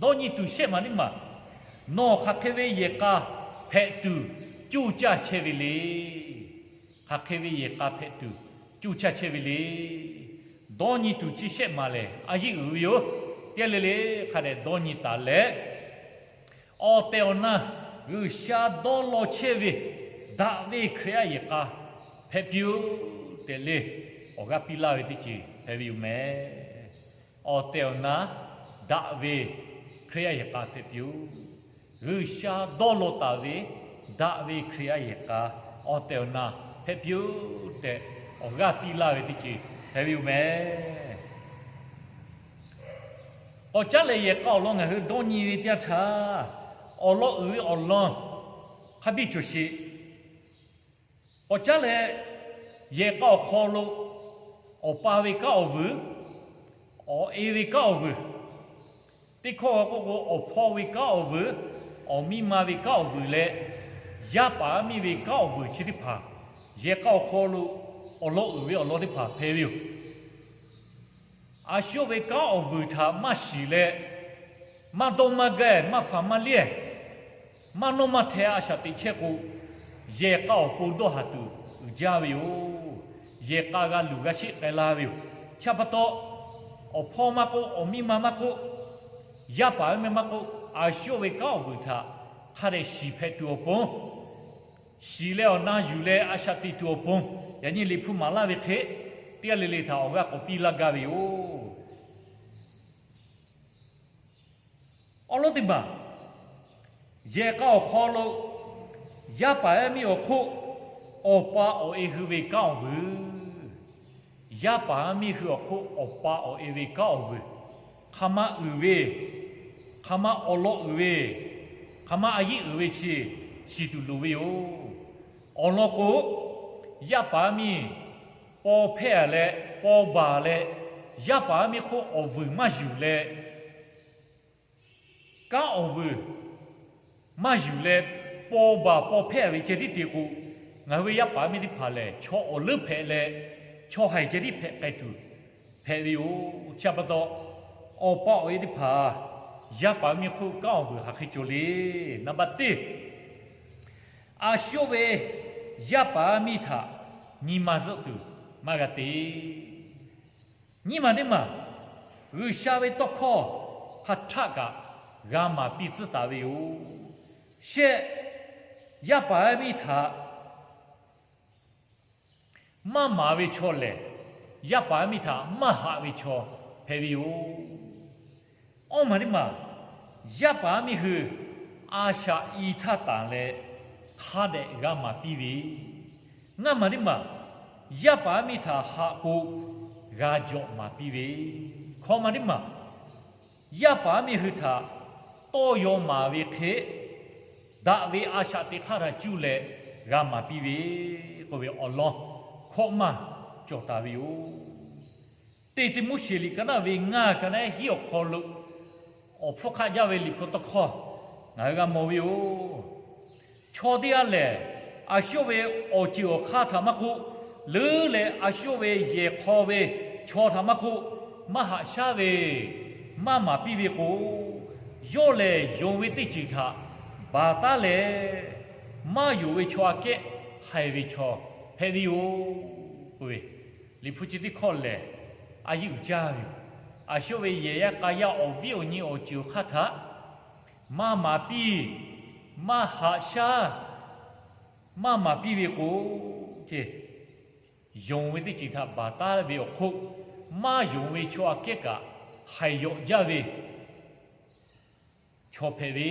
Dawˇ nyi tuˬ shehˆ maˬ teˇ maˬ, nawˬ hk'aˬ hk'e ve yehˬ k'a hpehꞈ tuˬ coˇ caˇ chehˇ ve le. Hk'aˬ hk'e ve yehˬ k'a hpehꞈ tuˬ coˇ caˇ chehˇ ve le. Dawˇ nyi tuˬ chi shehˆ maˬ lehˬ, a yiˉ uiˍ ve yoˬ. Teˇ g'aˇ le le hk'a dehꞈ dawˇ nyi taˍ leh, awˬ tehˬ awˬ na G'uiˬsha dawˇ law chehˇ ve daꞈ ve Hkriꞈyaˇ yehˬ k'a hpehꞈ piˇ-oˆ tehꞈ le, awˬ g'aˇ piˇ laˇ ve teˇ ceuˬ hpehꞈ ve yoˬ mehˍ. Awˬ tehˬ awˬ na daꞈ ve Hkriꞈyaˇ yehˬ k'a hpehꞈ piˇ-oˆ. G'uiˬsha dawˇ law taˍ ve daꞈ ve Hkriꞈyaˇ yehˬ k'a, awˬ tehˬ awˬ na hpehꞈ piˇ-oˆ tehꞈ, awˬ g'aˇ piˇ laˇ ve teˇ ceuˬ hpehꞈ ve yoˬ mehˍ. K'awꞈ caˉ leh yehˬ k'a awˬ lawn ngaˬ hui dawˇ nyi ve teˇ yanˇ htaˇ, awˬ lawn uiˍ ve awˬ lawn hk'a biˇ cawˬ sheˍ. K'awꞈ caˉ leh yehˬ k'a awˬ hk'aw lo awˬ pa ve kanˉ awˬ vuiˬ, awˬ e ve kanˉ awˬ vuiˬ, teˇ hkawˇ g'a k'oˆ k'o, awˬ hpawˇ ve kanˉ awˬ vuiˬ, awˬ miˇ ma ve kanˉ awˬ vuiˬ leh yaˇ paˍ yaˇ miˇ ve kanˉ awˬ vuiˬ chi teˇ hpaˍ, yehˬ k'a awˬ hk'aw lo awˬ lawn uiˍ ve awˬ lawn teˇ hpaˍ hpehꞈ ve yoˬ. A shu yawˇ ve kanˉ awˬ vuiˬ htaꞈ maˇ shiˍ leh, maˇ dawˇ maˇ gaˇ, maˇ faˍ maˇ liˇ, maˇ nawˇ maˇ hteh a shaꞈ teꞈ chehˇ k'o, yehˬ k'a awˬ pon dawˇ haˍ tuˬ uiˍ jaˇ ve yoˬ. Yehˬ k'a g'a luˬ g'a sheˆ k'ai laˇ ve yoˬ. Chi pa taw, awˬ hpawˇ maˇ k'oˆ, awˬ miˇ ma maˇ k'oˆ, yaˇ paˍ yaˇ miˇ maˇ k'oˆ, a shu yawˇ ve kanˉ awˬ vuiˬ htaꞈ hk'a dehꞈ shiˍ hpehꞈ tuˬ awˬ pon, shiˍ leh awˬ na yuˬ leh a shaꞈ teꞈ tuˬ awˬ pon, yaꞈ nyi Liꞈ hpu maˍ laˇ ve hk'e, teˇ g'aˇ le le htaꞈ awˬ g'aˇ k'awꞈ piˇ laˇ gaˇ ve yoˬ. Awˬ lawn teˇ maˬ, yehˬ k'a awˬ hk'aw lo yaˇ paˍ yaˇ miˇ awˬ hk'oˆ awˬ pa awˬ e hui ve kanˉ awˬ vuiˬ, yaˇ paˍ yaˇ miˇ hui awˬ hk'oˆ awˬ pa awˬ e ve kanˉ awˬ vuiˬ, hk'aˬ ma uiˍ ve, hk'aˬ ma awˬ lawn uiˍ ve, hk'aˬ ma a yiˉ uiˍ ve chi shiˍ tuˬ loˍ ve yoˬ. Awˬ lawn k'o, yaˇ paˍ yaˇ miˇ paw hpehˇ-a leh, paw baˬ leh, yaˇ paˍ yaˇ miˇ hk'oˆ awˬ vuiˬ maˇ yuˬ leh, kanˉ awˬ vuiˬ maˇ yuˬ leh, paw baˬ paw hpehˇ-a ve ceh tiˉ te k'o, ngaˬ hui ve yaˇ paˍ yaˇ miˇ teˇ hpaˍ lehˬ, chaw awˬ leuˉ hpehꞈ leh, chaw haiˬ ceh tiˉ hpehꞈ k'ai tuˬ hpehꞈ ve yoˬ. Chi pa taw, awˬ pa awˬ e teˇ hpaˍ yaˇ paˍ yaˇ miˇ hk'oˆ kanˉ awˬ vuiˬ hk'aˬ hk'e cawˬ le. Naˍ baˬ teˇ, a shu yawˇ ve yaˇ paˍ yaˇ miˇ htaꞈ nyi ma zuhˆ tuˬ maˇ g'a te. Nyiˇ maˬ teˇ maˬ, G'uiˬsha ve tawˇ hkawˇ hk'a htaˆ kaꞈ g'a maˍ piˇ tcuhˉ taˍ ve yoˬ. Shehˆ, yaˇ paˍ yaˇ miˇ htaꞈ maˇ maˍ ve chaw lehˬ, yaˇ paˍ yaˇ miˇ htaꞈ maˇ haꞈ ve chaw hpehꞈ ve yoˬ. Awˇ maˬ teˇ maˬ, yaˇ paˍ yaˇ miˇ hui a shaꞈ i htaˇ tanˬ leh hk'a dehꞈ g'a maˍ piˇ ve. Ngaˇ maˬ teˇ maˬ, yaˇ paˍ yaˇ miˇ htaꞈ haꞈ k'o g'a jawꞈ maˍ piˇ ve. Hkawꞈ maˬ teˇ maˬ, yaˇ paˍ yaˇ miˇ hui htaꞈ tawˇ yaw maˍ ve hk'e, daꞈ ve a shaꞈ teꞈ hk'aˇ htaꞈ cuˇ leh g'a maˍ piˇ ve k'oˆ ve awˬ lawn hkawꞈ maˬ cawˬ taˍ ve yoˬ. Teˇ Tiˆmoˉseˍ liꞈ ka naˆ ve ngaˇ ka naˆ hiˉ awˬ hk'aw lo awˬ hpfuhˇ hk'aˆ jaˇ ve Liꞈ hpu tawˇ hkawˇ ngaˬ hui g'a mawˬ ve yoˬ. Chaw teˇ g'aˇ lehˬ, a shu yawˇ ve awˬ ceuˬ awˬ hk'aˇ htaꞈ maˇ k'oˆ, leuˉ leh a shu yawˇ ve yehˬ hk'aw ve chaw htaꞈ maˇ k'oˆ, maˇ haꞈ shaˉ ve, maˇ maˍ piˇ ve k'o, yawˇ lehˬ yonˍ ve teˇ ceuˬ htaꞈ baˬ taˉ leh, maˇ yonˍ ve chaw aꞈ kehˉ haiˬ ve chaw hpehꞈ ve yoˬ k'oˆ ve, Liꞈ hpu chi teˇ hkawˇ lehˬ, a yiˉ uiˍ jaˇ ve yoˬ. A shu yawˇ ve yehˬ yaˇ k'a yaˇ awˬ viˉ awˬ nyi awˬ ceuˬ awˬ hk'aˇ htaꞈ maˇ maˍ piˇ, maˇ haꞈ shaˉ, maˇ maˍ piˇ ve k'o, ce, yonˍ ve teˇ ceuˬ htaꞈ baˬ taˉ ve awˬ hk'oˆ, maˇ yonˍ ve chaw aꞈ kehˉ kaꞈ haiˬ yawꞈ jaˇ ve chaw hpehꞈ ve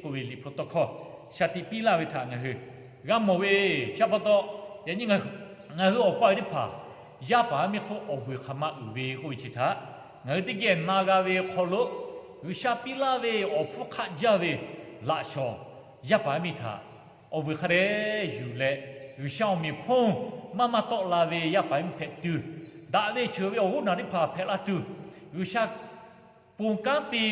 k'oˆ ve Liꞈ hpu tawˇ hkawˇ shaˍ tiꞈ piˇ laˇ ve htaꞈ ngaˬ hui g'a mawˬ ve. Chi pa taw, yaꞈ nyi ngaˬ hui awˬ pa awˬ e teˇ hpaˍ yaˇ paˍ yaˇ miˇ hk'oˆ awˬ vuiˬ hk'aˬ ma uiˍ ve k'oˆ ve chi htaꞈ ngaˬ hui teˇ geh na g'a ve hk'aw lo, G'uiˬsha piˇ laˇ ve awˬ hpfuhˇ hk'aˆ jaˇ ve laꞈ shawˍ yaˇ paˍ yaˇ miˇ htaꞈ awˬ vuiˬ hk'a dehꞈ yuˬ leh, G'uiˬsha awˬ meꞈ hponˇ maˇ maˇ tawˆ la ve yaˇ paˍ yaˇ miˇ hpehꞈ tuˬ, daꞈ ve cheuˬ ve awˬ g'oˉ naˬ teˇ hpaˍ hpehꞈ la tuˬ, G'uiˬsha ponˬ kanˉ te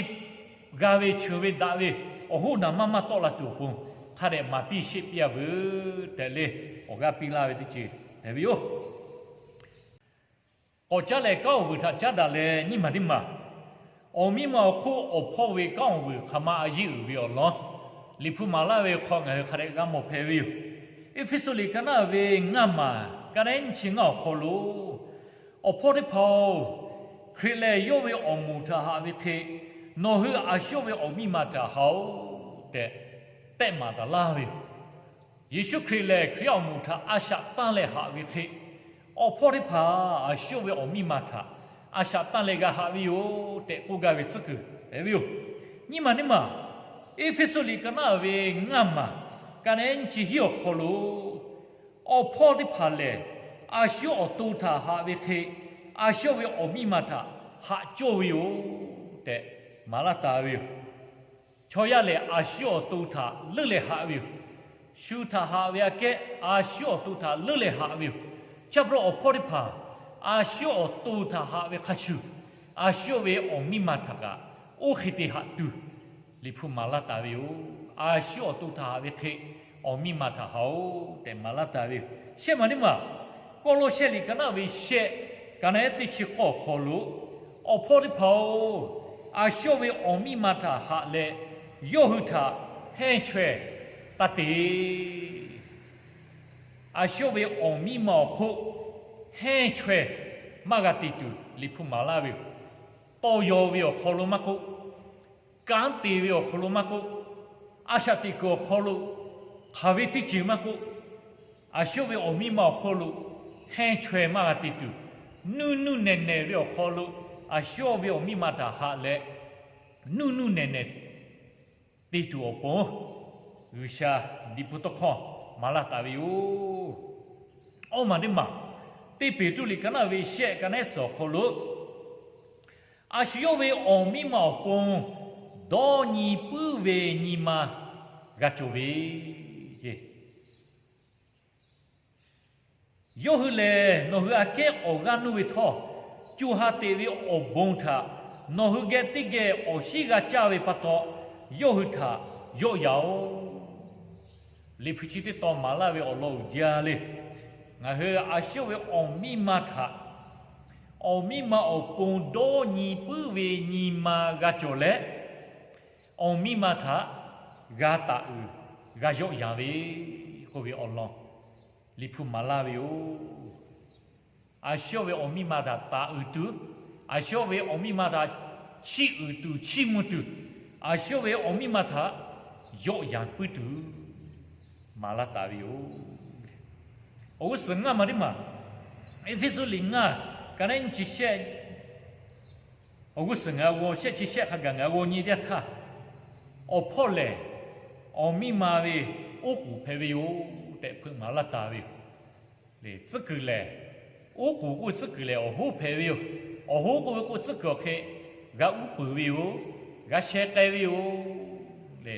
g'a ve cheuˬ ve daꞈ ve awˬ hoˉ naˍ maˇ maˇ tawˆ la tuˬ awˬ pon hk'a dehꞈ maˍ piˇ sheˆ piˇ-a veuˬ tehꞈ le, awˬ g'aˇ piˇ laˇ ve teˇ ceuˬ hpehꞈ ve yoˬ. K'awꞈ caˉ leh kanˉ awˬ vuiˬ htaꞈ caˉ daꞈ leh nyiˇ maˬ teˇ maˬ, awˬ miˇ ma awˬ hk'oˆ awˬ hpawˇ ve kanˉ awˬ vuiˬ hk'aˬ ma a yeˇ uiˍ ve awˬ lawn, Liꞈ hpu maˍ laˇ ve hk'aw ngaˬ hui hk'a dehꞈ g'a mawˬ hpehꞈ ve yoˬ. Eˇfeˇsuꞈ liꞈ ka naˉ ve ngaˇ maˬ ka naˉ nyiˇ chi ngaˇ awˬ hk'aw lo, Awˬ hpawˇ teˇ hpaˍ-oˬ, Hkriꞈ lehˬ yawˇ ve awˬ moˍ htaꞈ haꞈ ve hk'e, nawˬ hui a shu yawˇ ve awˬ miˇ ma htaꞈ haꞈ-oˬ tehꞈ tehˆ maˍ taˍ laˇ ve yoˬ. Yeˍsuˆ Hkriꞈ lehˬ Hkriꞈ yaˇ awˬ moˍ htaꞈ a shaꞈ tanˇ leh haꞈ ve hk'e, awˬ hpawˇ teˇ hpaˍ a shu yawˇ ve awˬ miˇ ma htaꞈ a shaꞈ tanˇ leh g'a haꞈ ve yoˬ tehꞈ k'oˆ gaˇ ve tcuhˉ kuiˬ hpehꞈ ve yoˬ. Nyiˇ maˬ teˇ maˬ, Eˇfeˇsuꞈ liꞈ ka naˉ ve ngaˇ maˬ ka naˉ nyiˇ chi hiˉ awˬ hk'aw lo, awˬ hpawˇ teˇ hpaˍ lehˬ, a shu yawˇ awˬ to htaꞈ haꞈ ve hk'e, a shu yawˇ ve awˬ miˇ ma htaꞈ haꞈ cawˇ ve yoˬ tehꞈ maˍ laˇ taˍ ve yoˬ. Chaw yaˇ lehˬ, a shu yawˇ awˬ to htaꞈ leuˉ leh haꞈ ve yoˬ. Shu htaꞈ haꞈ ve aꞈ kehˉ a shu yawˇ awˬ to htaꞈ leuˉ leh haꞈ ve yoˬ. Chi pa taw awˬ hpawˇ teˇ hpaˍ a shu yawˇ awˬ to htaꞈ haꞈ ve hk'a shuˍ, a shu yawˇ ve awˬ miˇ ma htaꞈ kaꞈ oˇ hk'e te haꞈ tuˬ, Liꞈ hpu maˍ laˇ taˍ ve yoˬ. A shu yawˇ awˬ to htaꞈ haꞈ ve hk'e, awˬ miˇ ma htaꞈ haꞈ-oˬ tehꞈ maˍ laˇ taˍ ve yoˬ. Shehˆ maˬ teˇ maˬ, Kawˇlawˇshehˆ liꞈ ka naˉ ve shehˆ, ka naˉ teˇ chi k'awˇ awˬ hk'aw lo, Awˬ hpawˇ teˇ hpaˍ-oˬ, a shu yawˇ ve awˬ miˇ ma htaꞈ haꞈ leh, yawˇ hui htaꞈ hehnˇ chaweh taˇ te. A shu yawˇ ve awˬ miˇ ma awˬ hk'oˆ hehnˇ chaweh maˇ g'a te tuˬ Liꞈ hpu maˍ laˇ ve yoˬ. Tawˇ yaw ve awˬ hk'aw lo maˇ k'oˆ, kanˉ te ve awˬ hk'aw lo maˇ k'oˆ, a shaꞈ teꞈ kuiˬ awˬ hk'aw lo hk'aˬ ve teˇ ceuˬ maˇ k'oˆ, a shu yawˇ ve awˬ miˇ ma awˬ hk'aw lo hehnˇ chaweh maˇ g'a te tuˬ, nuˇ nuˇ nehˬ nehˬ ve awˬ hk'aw lo a shu yawˇ ve awˬ miˇ ma htaꞈ haꞈ leh, nuˇ nuˇ nehˬ nehˬ te tuˬ awˬ pon, G'uiˬsha Liꞈ hpu tawˇ hkawˇ maˍ laˇ taˍ ve yoˬ. Awˇ maˬ teˇ maˬ, teˇ Peˍtruˆ liꞈ ka naˉ ve shehˆ ka naˉ suhˍ awˬ hk'aw lo, a shu yawˇ ve awˬ miˇ ma awˬ pon dawˇ nyi puiˉ ve nyi ma g'a cawˬ ve, yawˇ hui lehˬ nawˬ hui aꞈ kehˉ awˬ g'aˇ nuˇ ve htawˇ, co ha teꞈ ve awˬ bon htaꞈ nawˬ hui geh teˇ geh awˬ shinˉ g'a caˇ ve pa taw, yawˇ hui htaꞈ yawˆ yan-oˬ. Liꞈ hpu chi teˇ tawn maˍ laˇ ve awˬ lawn uiˍ jaˇ le. Ngaˬ hui a shu yawˇ ve awˬ miˇ ma htaꞈ, awˬ miˇ ma awˬ pon dawˇ nyi puiˉ ve nyi ma g'a cawˬ leh, awˬ miˇ ma htaꞈ g'a taˍ uiˍ, g'a yawˆ yan ve k'oˆ ve awˬ lawn Liꞈ hpu maˍ laˇ ve yoˬ. A shu yawˇ ve awˬ miˇ ma htaꞈ taˍ uiˍ tuˬ, a shu yawˇ ve awˬ miˇ ma htaꞈ chiˇ uiˍ tuˬ chiˇ mvuh tuˬ, a shu yawˇ ve awˬ miˇ ma htaꞈ yawˆ yan puiˉ tuˬ maˍ laˇ taˍ ve yoˬ. Awˬ g'uˇ suhˍ ngaˇ maˬ teˇ maˬ, Eˇfeˇsuꞈ liꞈ ngaˇ, ka naˉ nyiˇ chi shehˆ, awˬ g'uˇ suhˍ ngaˬ hui g'aw shehˆ chi shehˆ hk'a gaˬ ngaˬ hui g'aw nyi teˇ yanˇ htaˇ, awˬ hpawˇ lehˬ awˬ miˇ ma ve oˉ k'oˍ hpehꞈ ve yoˬ tehꞈ hpeuꞈ maˍ laˇ taˍ ve yoˬ. Tcuhˉ kuiˬ lehˬ, oˉ k'oˍ k'oˆ ve tcuhˉ kuiˬ lehˬ awˬ hoˉ hpehꞈ ve yoˬ. Awˬ hoˉ k'oˆ ve k'o tcuhˉ kuiˬ awˬ hk'e g'a uˉ peunˍ ve yoˬ, g'a sheh k'ai ve yoˬ le.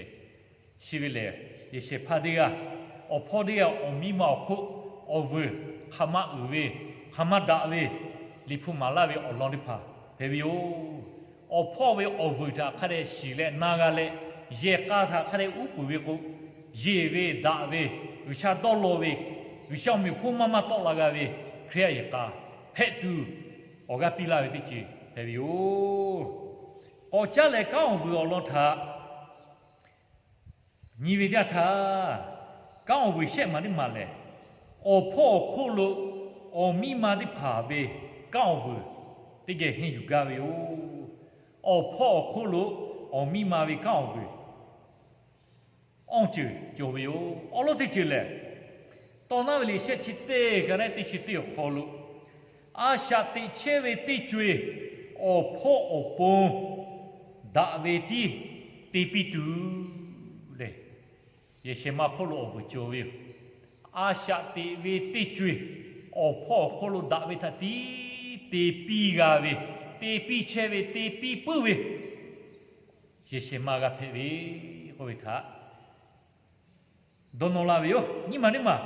Chi ve lehˬ, yehˬ shehˍ hpaˇ teˇ g'aˇ, awˬ hpawˇ teˇ g'aˇ awˬ miˇ ma awˬ hk'oˆ awˬ vuiˬ hk'aˬ ma uiˍ ve, hk'aˬ ma daꞈ ve, Liꞈ hpu maˍ laˇ ve awˬ lawn teˇ hpaˍ hpehꞈ ve yoˬ. Awˬ hpawˇ ve awˬ vuiˬ htaꞈ hk'a dehꞈ shiˍ leh na g'a leh, yehˬ k'a htaꞈ hk'a dehꞈ uˉ peunˍ ve k'o, yeˬ ve daꞈ ve, G'uiˬsha dawˇ law ve, G'uiˬsha awˬ meꞈ awˬ hponˇ maˇ maˇ tawˆ la g'a ve Hkriꞈ yaˇ yehˬ k'a hpehꞈ tuˬ, awˬ g'aˇ piˇ laˇ ve teˇ ceuˬ hpehꞈ ve yoˬ. K'awꞈ caˉ leh kanˉ awˬ vuiˬ awˬ lawn htaꞈ nyi ve teˇ yanˇ htaˇ, kanˉ awˬ vuiˬ shehˆ maˬ teˇ maˬ lehˬ, awˬ hpawˇ awˬ hk'oˆ lo awˬ miˇ ma teˇ hpaˍ ve kanˉ awˬ vuiˬ teˇ geh henˇ yuˬ gaˇ ve yoˬ. Awˬ hpawˇ awˬ hk'oˆ lo awˬ miˇ ma ve kanˉ awˬ vuiˬ awˇ ceuˬ cawˬ ve yoˬ. Awˬ lawn teˇ ceuˬ lehˬ, Tawˇ naˉ ve liꞈ shehˆ chi teˇ ka naˉ teˇ chi teˇ awˬ hk'aw lo, a shaꞈ teꞈ chehˇ ve teˇ co-e awˬ hpawˇ awˬ pon daꞈ ve tiˉ te piˇ tuˬ le. Yehˬ shehˍ ma hk'oˆ lo awˬ vuiˬ cawˬ ve yoˬ. A shaꞈ teꞈ ve teˇ co-e awˬ hpawˇ awˬ hk'oˆ lo daꞈ ve htaꞈ tiˉ te piˇ g'a ve, te piˇ chehˇ ve, te piˇ puiˉ ve, yehˬ shehˍ ma g'a hpehꞈ ve k'oˆ ve htaꞈ dawˇ nawˇ laˇ ve yoˬ. Nyiˇ maˬ teˇ maˬ,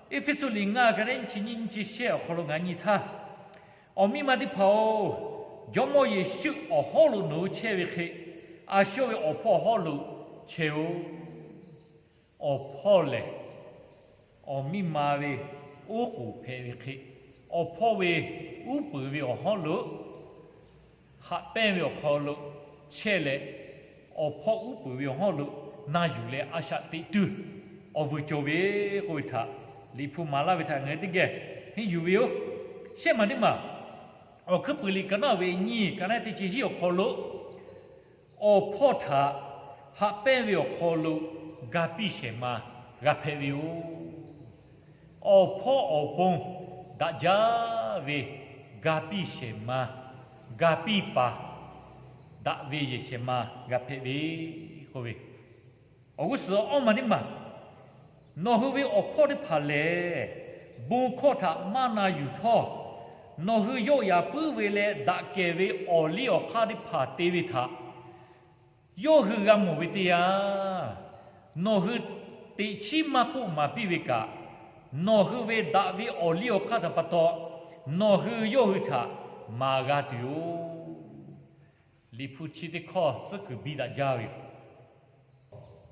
Eˇfeˇsuꞈ liꞈ ngaˇ ka naˉ nyiˇ chi nyiˇ nyiˇ chi shehˆ awˬ hk'aw lo ngaˬ nyi htaˇ, Awˬ miˇ ma teˇ hpaˍ-oˬ, Jawˇmawˇ Yeˍsuˆ awˬ hawˉ lo nawˬ hui chehˇ ve hk'e, a shu yawˇ ve awˬ hpawˇ awˬ hawˉ lo chehˇ-oˬ. Awˬ hpawˇ lehˬ, awˬ miˇ ma ve oˉ k'oˍ hpehꞈ ve hk'e, awˬ hpawˇ ve uˉ peunˍ ve awˬ hawˉ lo, haꞈ pehnˇ ve awˬ hk'aw lo chehˇ leh, awˬ hpawˇ uˉ peunˍ ve awˬ hawˉ lo na yuˬ leh a shaꞈ teꞈ tuˬ awˬ vuiˬ cawˬ ve k'oˆ ve htaꞈ Liꞈ hpu maˍ laˇ ve htaꞈ ngaˬ hui teˇ geh henˇ yuˬ ve yoˬ. Shehˆ maˬ teˇ maˬ, Awˬ hkuiˉ puiˍ liꞈ ka naˉ ve nyiˇ, ka naˉ teˇ chi hiˉ awˬ hk'aw lo awˬ hpawˇ htaꞈ haꞈ pehnˇ ve awˬ hk'aw lo ga piˇ shehˍ ma g'a hpehꞈ ve yoˬ. Awˬ hpawˇ awˬ pon daꞈ jaˇ ve ga piˇ shehˍ ma, ga piˇ paˍ daꞈ ve yehˬ shehˍ ma g'a hpehꞈ ve k'oˆ ve, awˬ g'uˇ suhˍ awˇ maˬ teˇ maˬ, nawˬ hui ve awˬ hpawˇ teˇ hpaˍ lehˬ, bon hkawˇ htaꞈ maˇ na yuˬ htawˇ, nawˬ hui yawˆ yaꞈ puiˉ ve leh daꞈ kehˬ ve awˬ liˇ awˬ hk'aˇ teˇ hpaˍ te ve htaꞈ yawˇ hui g'a mawˬ ve teˇ yanˇ, nawˬ hui teꞈ chiˉ maˇ k'oˆ maˍ piˇ ve kaꞈ, nawˬ hui ve daꞈ ve awˬ liˇ awˬ hk'aˇ htaꞈ pa taw nawˬ hui yawˇ hui htaꞈ maˍ g'a tuˬ yoˬ. Liꞈ hpu chi teˇ hkawˇ tcuhˉ kuiˬ biˇ daꞈ jaˇ ve yoˬ.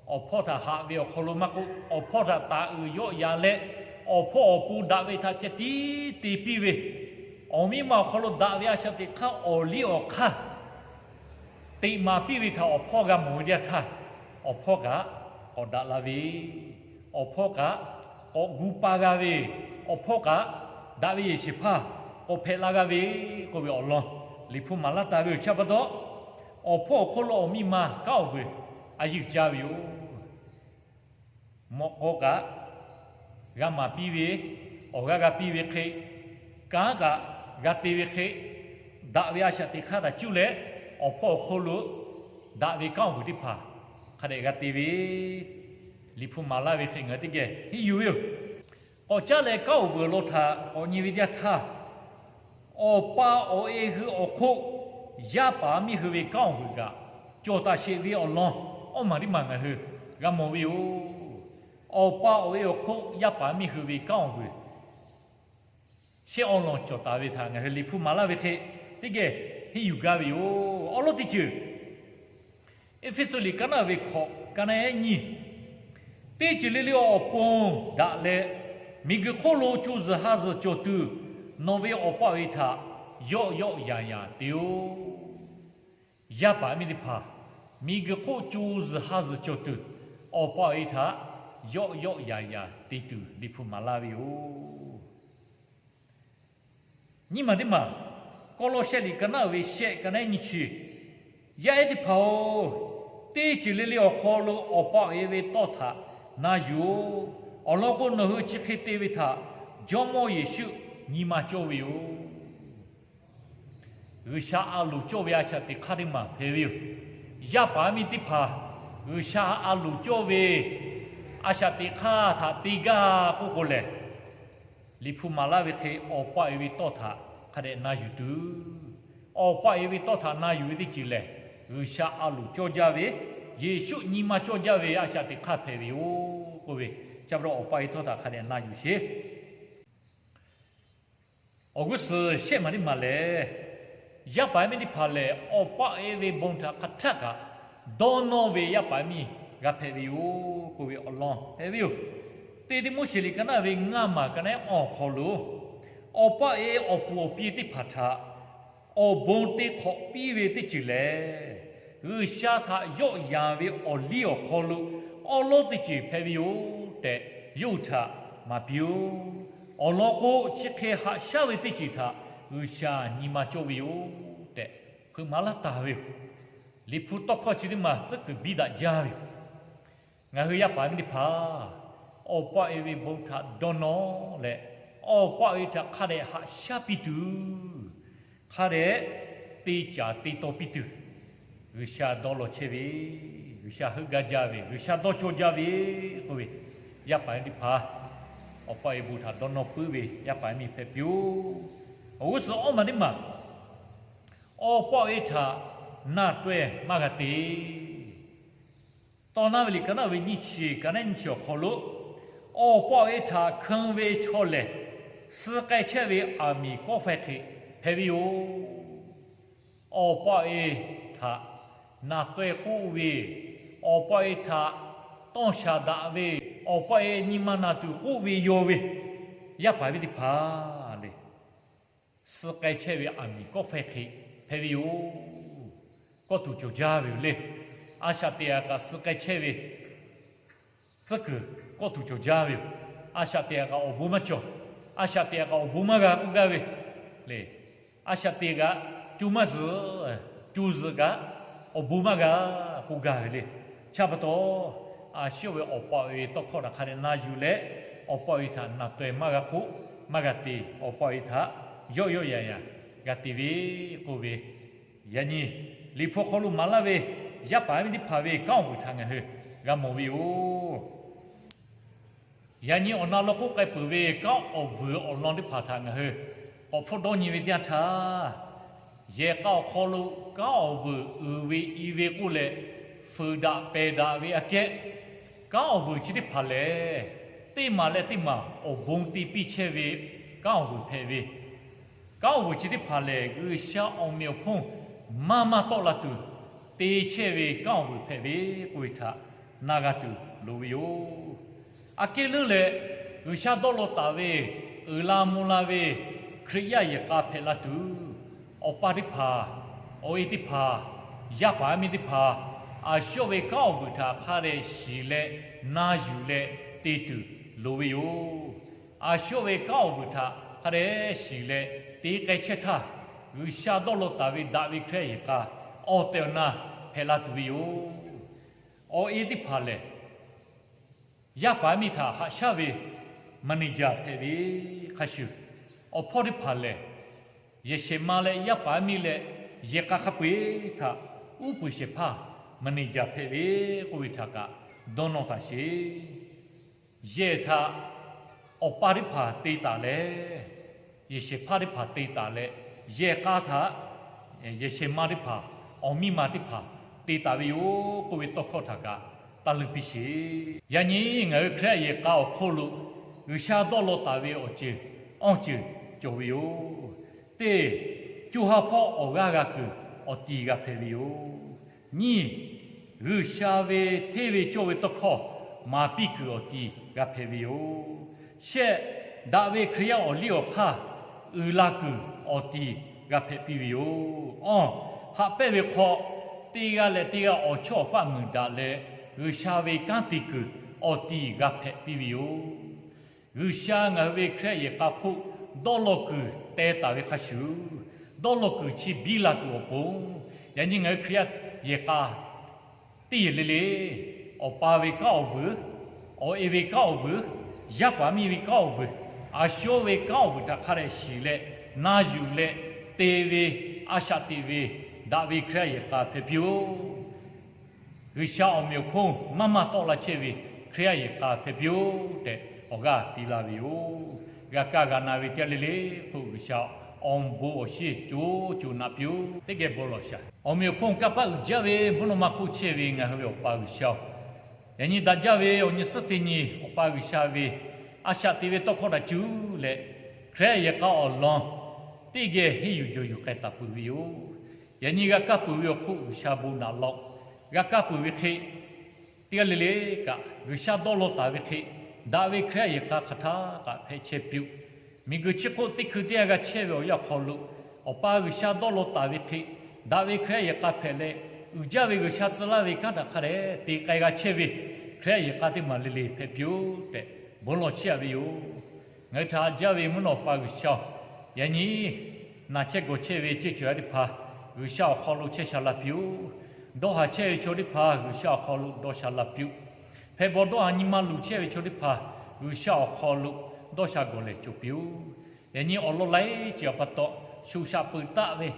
Awˬ hpawˇ htaꞈ haꞈ ve awˬ hk'aw lo maˇ k'oˆ, awˬ hpawˇ htaꞈ taˍ uiˍ yawˆ yan leh, awˬ hpawˇ awˬ pon daꞈ ve htaꞈ ceh tiˉ te piˇ ve, awˬ miˇ ma awˬ hk'aw lo daꞈ ve a shaꞈ teꞈ hk'aˇ awˬ liˇ awˬ hk'aˇ teꞈ maˍ piˇ ve htaꞈ awˬ hpawˇ g'a mawˬ ve teˇ yanˇ htaˇ, awˬ hpawˇ kaꞈ k'awꞈ daꞈ la ve, awˬ hpawˇ kaꞈ k'awꞈ gu pa g'a ve, awˬ hpawˇ kaꞈ daꞈ ve yehˬ shehˍ hpaˇ k'awꞈ hpehꞈ la g'a ve k'oˆ ve awˬ lawn Liꞈ hpu maˍ laˇ taˍ ve yoˬ. Chi pa taw, awˬ hpawˇ awˬ hk'oˆ lo awˬ miˇ ma kanˉ awˬ vuiˬ a yeˇ uiˍ jaˇ ve yoˬ. Mawꞈ k'aw kaꞈ g'a maˍ piˇ ve, awˬ g'aˇ g'a piˇ ve hk'e, kanˉ kaꞈ g'a te ve hk'e, daꞈ ve a shaꞈ teꞈ hk'aˇ htaꞈ cuˇ leh, awˬ hpawˇ awˬ hk'oˆ lo daꞈ ve kanˉ awˬ vuiˬ teˇ hpaˍ hk'a dehꞈ g'a te ve, Liꞈ hpu maˍ laˇ ve hk'e ngaˬ hui teˇ geh henˇ yuˬ ve yoˬ. K'awꞈ caˉ leh kanˉ awˬ vuiˬ awˬ lawn htaꞈ k'awꞈ nyi ve teˇ yanˇ htaˇ, awˬ pa awˬ e hui awˬ hk'oˆ yaˇ paˍ miˇ hui ve kanˉ awˬ vuiˬ kaꞈ cawˬ taˍ sheˍ ve awˬ lawn, awˇ maˬ teˇ maˬ ngaˬ hui g'a mawˬ ve yoˬ. Awˬ pa awˬ e awˬ hk'oˆ yaˇ paˍ miˇ hui ve kanˉ awˬ vuiˬ shehˆ awˬ lawn cawˬ taˍ ve htaꞈ ngaˬ hui Liꞈ hpu maˍ laˇ ve hk'e teˇ geh henˇ yuˬ gaˇ ve yoˬ. Awˉ lawˉ teˇ ceuˬ, Eˇfeˇsuꞈ liꞈ ka naˉ ve hkawꞈ ka naˉ ehˉ nyiˇ, teˇ ceuˬ le le awˬ pon daꞈ leh, miˬguiˬ hk'oˆ lo co zuhˬ ha zuhˬ cawˬ tuˬ, nawˬ ve awˬ pa awˬ e htaꞈ yawˆ yawˆ yanˍ yanˍ te-oˬ. Yaˇ paˍ miˇ teˇ hpaˍ miˬguiˬ hk'oˆ co zuhˬ ha zuhˬ cawˬ tuˬ, awˬ pa awˬ e htaꞈ yawˆ yawˆ yanˍ yanˍ te tuˬ Liꞈ hpu maˍ laˇ ve yoˬ. Nyiˇ maˬ teˇ maˬ, Kawˇlawˇshehˆ liꞈ ka naˉ ve shehˆ ka naˉ ehˉ nyiˇ chi, yaˇ ehˉ teˇ hpaˍ-oˬ, teˇ ceuˬ le le awˬ hk'aw lo awˬ pa awˬ e ve tawˇ htaꞈ na yuˬ-oˬ. Awˬ lawn k'o, nawˬ hui chi hk'e te ve htaꞈ Jawˇmawˇ Yeˍsuˆ nyi ma cawˇ ve yoˬ. G'uiˬsha a loˍ cawˇ ve a shaꞈ teꞈ hk'aˇ teˇ maˬ hpehꞈ ve yoˬ. Yaˇ paˍ miˇ teˇ hpaˍ G'uiˬsha a loˍ cawˇ ve a shaꞈ teꞈ hk'aˇ htaꞈ te gaˇ k'oˆ k'o lehˬ, Liꞈ hpu maˍ laˇ ve hk'e awˬ pa awˬ e ve tawˇ htaꞈ hk'a dehꞈ na yuˬ tuˬ, awˬ pa awˬ e ve tawˇ htaꞈ na yuˬ ve teˇ ceuˬ lehˬ, G'uiˬsha a loˍ cawˇ jaˇ ve, Yeˍsuˆ nyi ma cawˇ jaˇ ve a shaꞈ teꞈ hk'aˇ hpehꞈ ve yoˬ k'oˆ ve, chi pa taw awˬ pa awˬ e tawˇ htaꞈ hk'a dehꞈ na yuˬ sheˍ. Awˬ g'uˇ suhˍ shehˆ maˬ teˇ maˬ lehˬ, yaˇ paˍ yaˇ miˇ teˇ hpaˍ lehˬ, awˬ pa awˬ e ve bon htaꞈ hk'a htaˆ kaꞈ dawˇ nawˇ ve yaˇ paˍ yaˇ miˇ g'a hpehꞈ ve yoˬ k'oˆ ve awˬ lawn hpehꞈ ve yoˬ. Teˇ Tiˆmoˉseˍ liꞈ ka naˉ ve ngaˇ maˬ ka naˉ awˬ hk'aw lo, awˬ pa awˬ e awˬ puˍ awˬ pi teˇ hpaˍ htaꞈ awˬ bon te hk'awꞈ piˇ ve teˇ ceuˬ lehˬ, G'uiˬsha htaꞈ yawˆ yanˍ ve awˬ liˇ awˬ hk'aw lo awˉ lawˉ teˇ ceuˬ hpehꞈ ve yoˬ tehꞈ, yawˇ hui htaꞈ maˍ piˇ-oˆ. Awˬ lawn k'o, chi hk'e haꞈ shaˉ ve teˇ ceuˬ htaꞈ G'uiˬsha nyi ma cawˇ ve yoˬ tehꞈ, hpeuꞈ maˍ laˇ taˍ ve yoˬ. Liꞈ hpu tawˇ hkawˇ chi teˇ maˬ tcuhˉ kuiˬ biˇ daꞈ jaˇ ve yoˬ. Ngaˬ hui yaˇ paˍ yaˇ miˇ teˇ hpaˍ awˬ pa awˬ e ve bon htaꞈ dawˇ nawˇ leh, awˬ pa awˬ e htaꞈ hk'a dehꞈ haꞈ shaˉ piˇ tuˬ, hk'a dehꞈ te caˍ te taw piˇ tuˬ, G'uiˬsha dawˇ law chehˇ ve, G'uiˬsha heuˆ gaˇ jaˇ ve, G'uiˬsha dawˇ cawˇ jaˇ ve k'oˆ ve, yaˇ paˍ yaˇ miˇ teˇ hpaˍ awˬ pa awˬ e bon htaꞈ dawˇ nawˇ puiˉ ve yaˇ paˍ yaˇ miˇ hpehꞈ piˇ-oˆ. Awˬ g'uˇ suhˍ awˇ maˬ teˇ maˬ, awˬ pa awˬ e htaꞈ naˬ taweh maˇ g'a te. Tawˇ naˉ ve liꞈ ka naˉ ve nyiˇ chi ka naˉ nyiˇ chi awˬ hk'aw lo, awˬ pa awˬ e htaꞈ hkeun ve chaw lehˬ, suh k'ai chehˇ ve aˬ miˍ kawˆ faiˇ hk'e hpehꞈ ve yoˬ. Awˬ pa awˬ e htaꞈ naˬ taweh k'oˆ ve, awˬ pa awˬ e htaꞈ tawˇ shaˍ daꞈ ve, awˬ pa awˬ e nyi ma naˬ tuˬ k'oˆ ve yaw ve yaˇ paˍ yaˇ miˇ teˇ hpaˍ le, suh k'ai chehˇ ve aˬ miˍ kawˆ faiˇ hk'e hpehꞈ ve yoˬ. Kawˆ tuˬ cawˬ jaˇ ve yoˬ le. A shaꞈ teꞈ aꞈ kaꞈ suh k'ai chehˇ ve tcuhˉ kuiˬ kawˆ tuˬ cawˬ jaˇ ve yoˬ. A shaꞈ teꞈ aꞈ kaꞈ awˬ bon maˇ cawˬ. A shaꞈ teꞈ aꞈ kaꞈ awˬ bon maˇ g'a k'oˆ gaˇ ve le. A shaꞈ teꞈ kaꞈ co maˇ zuhˬ, co zuhˬ kaꞈ awˬ bon maˇ g'a k'oˆ gaˇ ve le. Chi pa taw, a shu ve awˬ pa awˬ e tawˇ hkawˇ htaꞈ hk'a dehꞈ na yuˬ leh, awˬ pa awˬ e htaꞈ naˬ taweh maˇ g'a k'oˆ, maˇ g'a te, awˬ pa awˬ e htaꞈ yawˆ yawˆ yan yan g'a te ve k'oˆ ve, yaꞈ nyi Liꞈ hpu awˬ hk'aw lo maˍ laˇ ve yaˇ paˍ yaˇ miˇ teˇ hpaˍ ve kanˉ awˬ vuiˬ htaꞈ ngaˬ hui g'a mawˬ ve yoˬ. Yaꞈ nyi awˬ na lo k'oˆ k'ai peuˬ ve kanˉ awˬ vuiˬ awˬ lawn teˇ hpaˍ htaꞈ ngaˬ hui k'awꞈ hpfuhˆ dawˇ nyi ve teˇ yanˇ htaˇ, yehˬ k'a awˬ hk'aw lo kanˉ awˬ vuiˬ uiˍ ve i ve k'oˆ leh, fuiˍ daꞈ pehˬ daꞈ ve aꞈ kehˉ, kanˉ awˬ vuiˬ chi teˇ hpaˍ lehˬ, teˇ maˬ leh teˇ maˬ awˬ bon te piˇ chehˇ ve kanˉ awˬ vuiˬ hpehꞈ ve, kanˉ awˬ vuiˬ chi teˇ hpaˍ lehˬ, G'uiˬsha awˬ meꞈ awˬ hponˇ maˇ maˇ tawˆ la tuˬ te chehˇ ve kanˉ awˬ vuiˬ hpehꞈ ve k'oˆ ve htaꞈ na g'a tuˬ loˍ ve yoˬ. Aꞈ kehˉ leuˉ leh, G'uiˬsha dawˇ law taˍ ve, uiˍ la mvuh la ve Hkriꞈ yaˇ yehˬ k'a hpehꞈ la tuˬ, awˬ pa teˇ hpaˍ, awˬ e teˇ hpaˍ, yaˇ paˍ yaˇ miˇ teˇ hpaˍ, a shu ve kanˉ awˬ vuiˬ htaꞈ hk'a dehꞈ shiˍ leh na yuˬ leh te tuˬ loˍ ve yoˬ. A shu ve kanˉ awˬ vuiˬ htaꞈ hk'a dehꞈ shiˍ leh te k'ai chehˇ htaˇ, G'uiˬsha dawˇ law taˍ ve daꞈ ve Hkriꞈ yaˇ yehˬ k'a awˬ tehˬ awˬ na hpehꞈ la tuˬ ve yoˬ. Awˬ e teˇ hpaˍ lehˬ, yaˇ paˍ yaˇ miˇ htaꞈ haꞈ shaˉ ve manager hpehꞈ ve hk'a shuˍ, awˬ hpawˇ teˇ hpaˍ lehˬ, yehˬ shehˍ ma leh yaˇ paˍ yaˇ miˇ leh yehˬ k'a hk'a peu-eˬ htaꞈ uˉ peunˍ shehˍ hpaˇ manager hpehꞈ ve k'oˆ ve htaꞈ kaꞈ dawˇ nawˇ taˍ sheˍ. Yehˬ htaꞈ awˬ pa teˇ hpaˍ te taˍ leh, yehˬ shehˍ hpaˇ teˇ hpaˍ te taˍ leh, yehˬ k'a htaꞈ yehˬ shehˍ ma teˇ hpaˍ, awˬ miˇ ma teˇ hpaˍ te taˍ ve yoˬ k'oˆ ve tawˇ hkawˇ htaꞈ kaꞈ taˇ leuˇ piˇ sheˍ. Yaꞈ nyi ngaˬ hui Hkriꞈ yaˇ yehˬ k'a awˬ hk'oˆ lo G'uiˬsha dawˇ law taˍ ve awˬ ceuˬ awˇ ceuˬ cawˬ ve yoˬ. Teˇ, co ha hpawˇ awˬ g'aˇ g'a kuiˬ awˬ tiˍ g'a hpehꞈ ve yoˬ. Nyiˇ, G'uiˬsha ve hteˇ ve cawˇ ve tawˇ hkawˇ maˍ piˇ kuiˬ awˬ tiˍ g'a hpehꞈ ve yoˬ. Shehˆ, daꞈ ve Hkriꞈ yaˇ awˬ liˇ awˬ hk'aˇ uiˍ la kuiˬ awˬ tiˍ g'a hpehꞈ piˇ ve yoˬ. Awˇ, haꞈ pehnˇ ve hk'aw teˇ g'aˇ leh teˇ g'aˇ awˬ chawˇ awˬ paˆ muiˬ daꞈ leh, G'uiˬsha ve kanˉ te kuiˬ awˬ tiˍ g'a hpehꞈ piˇ ve yoˬ. G'uiˬsha ngaˬ hui ve Hkriꞈ yaˇ yehˬ k'a hk'oˆ dawˇ law kuiˬ teh taˍ ve hk'a shuˍ, dawˇ law kuiˬ chi biˇ la tuˬ awˬ pon, yaꞈ nyi ngaˬ hui Hkriꞈ yaˇ yehˬ k'a teˇ yehˬ le le, awˬ pa ve kanˉ awˬ vuiˬ, awˬ e ve kanˉ awˬ vuiˬ, yaˇ paˍ miˇ ve kanˉ awˬ vuiˬ, a shu ve kanˉ awˬ vuiˬ htaꞈ hk'a dehꞈ shiˍ leh na yuˬ leh te ve, a shaꞈ teꞈ ve, daꞈ ve Hkriꞈ yaˇ yehˬ k'a hpehꞈ piˇ-oˆ. G'uiˬsha awˬ meꞈ awˬ hponˇ maˇ maˇ tawˆ la chehˇ ve Hkriꞈ yaˇ yehˬ k'a hpehꞈ piˇ-oˆ tehꞈ awˬ g'aˇ piˇ laˇ ve yoˬ. G'a kaˇ g'a na ve teˇ g'aˇ le le hk'oˆ G'uiˬsha awˬ bon awˬ shinˉ co co naꞈ piˇ-oˆ. Teˇ geh bon lawˬ shaˍ. Awˬ meꞈ awˬ hponˇ kanˇ paˆ uiˍ jaˇ ve mvuhˇ naw ma hk'oˆ chehˇ ve ngaˬ hui ve Awˬ pa G'uiˬsha-oˬ, yaꞈ nyi daꞈ jaˇ ve awˬ nyi suhˉ teˇ nyi Awˬ pa G'uiˬsha ve a shaꞈ teꞈ ve tawˇ hkawˇ htaꞈ cuˇ leh, Hkriꞈ yaˇ yehˬ k'a awˬ lawn teˇ geh henˇ yuˬ jawˬ yuˬ k'ai taˍ peuˬ ve yoˬ. Yaꞈ nyi g'a kaˇ peuˬ ve awˬ hk'oˆ G'uiˬsha bon naꞈ laˇ-oˆ. G'a kaˇ peuˬ ve hk'e teˇ g'aˇ le le kaꞈ, G'uiˬsha dawˇ law taˍ ve hk'e, daꞈ ve Hkriꞈ yaˇ yehˬ k'a hk'aˬ htaˇ kaꞈ hpehꞈ chehˇ piˇ-oˆ. Miˬguiˬ chi hk'oˆ teˇ hkui teˇ g'aˇ g'a chehˇ ve awˬ yanˇ awˬ hk'aw lo, Awˬ pa G'uiˬsha dawˇ law taˍ ve hk'e, daꞈ ve Hkriꞈ yaˇ yehˬ k'a hpehꞈ leh, uiˍ jaˇ ve G'uiˬsha tcuh laˇ ve kanˉ htaꞈ hk'a dehꞈ te k'ai g'a chehˇ ve Hkriꞈ yaˇ yehˬ k'a teˇ maˬ le le hpehꞈ piˇ-oˆ tehꞈ bon lawˬ chehˇ-a ve yoˬ. Ngaˬ hui htaꞈ haꞈ jaˇ ve mvuhˇ naw Awˬ pa G'uiˬsha-oˬ, yaꞈ nyi naˬ chehˇ gawˬ chehˇ ve ceuˬ cawˬ yaˇ teˇ hpaˍ G'uiˬsha awˬ hk'aw lo chehˇ sha la piˇ-oˆ. Dawˇ haˍ chehˇ ve chaw teˇ hpaˍ G'uiˬsha awˬ hk'aw lo dawˇ sha la piˇ-oˆ. Hpehꞈ bawˬ dawˇ haˍ nyi ma luˬ chehˇ ve chaw teˇ hpaˍ G'uiˬsha awˬ hk'aw lo dawˇ sha gawˬ lehˬ cawˬ piˇ-oˆ. Yaꞈ nyi awˬ lawn laiˉ ceuˬ awˬ pa taw shuˍ shaꞈ peuˬ taˆ ve,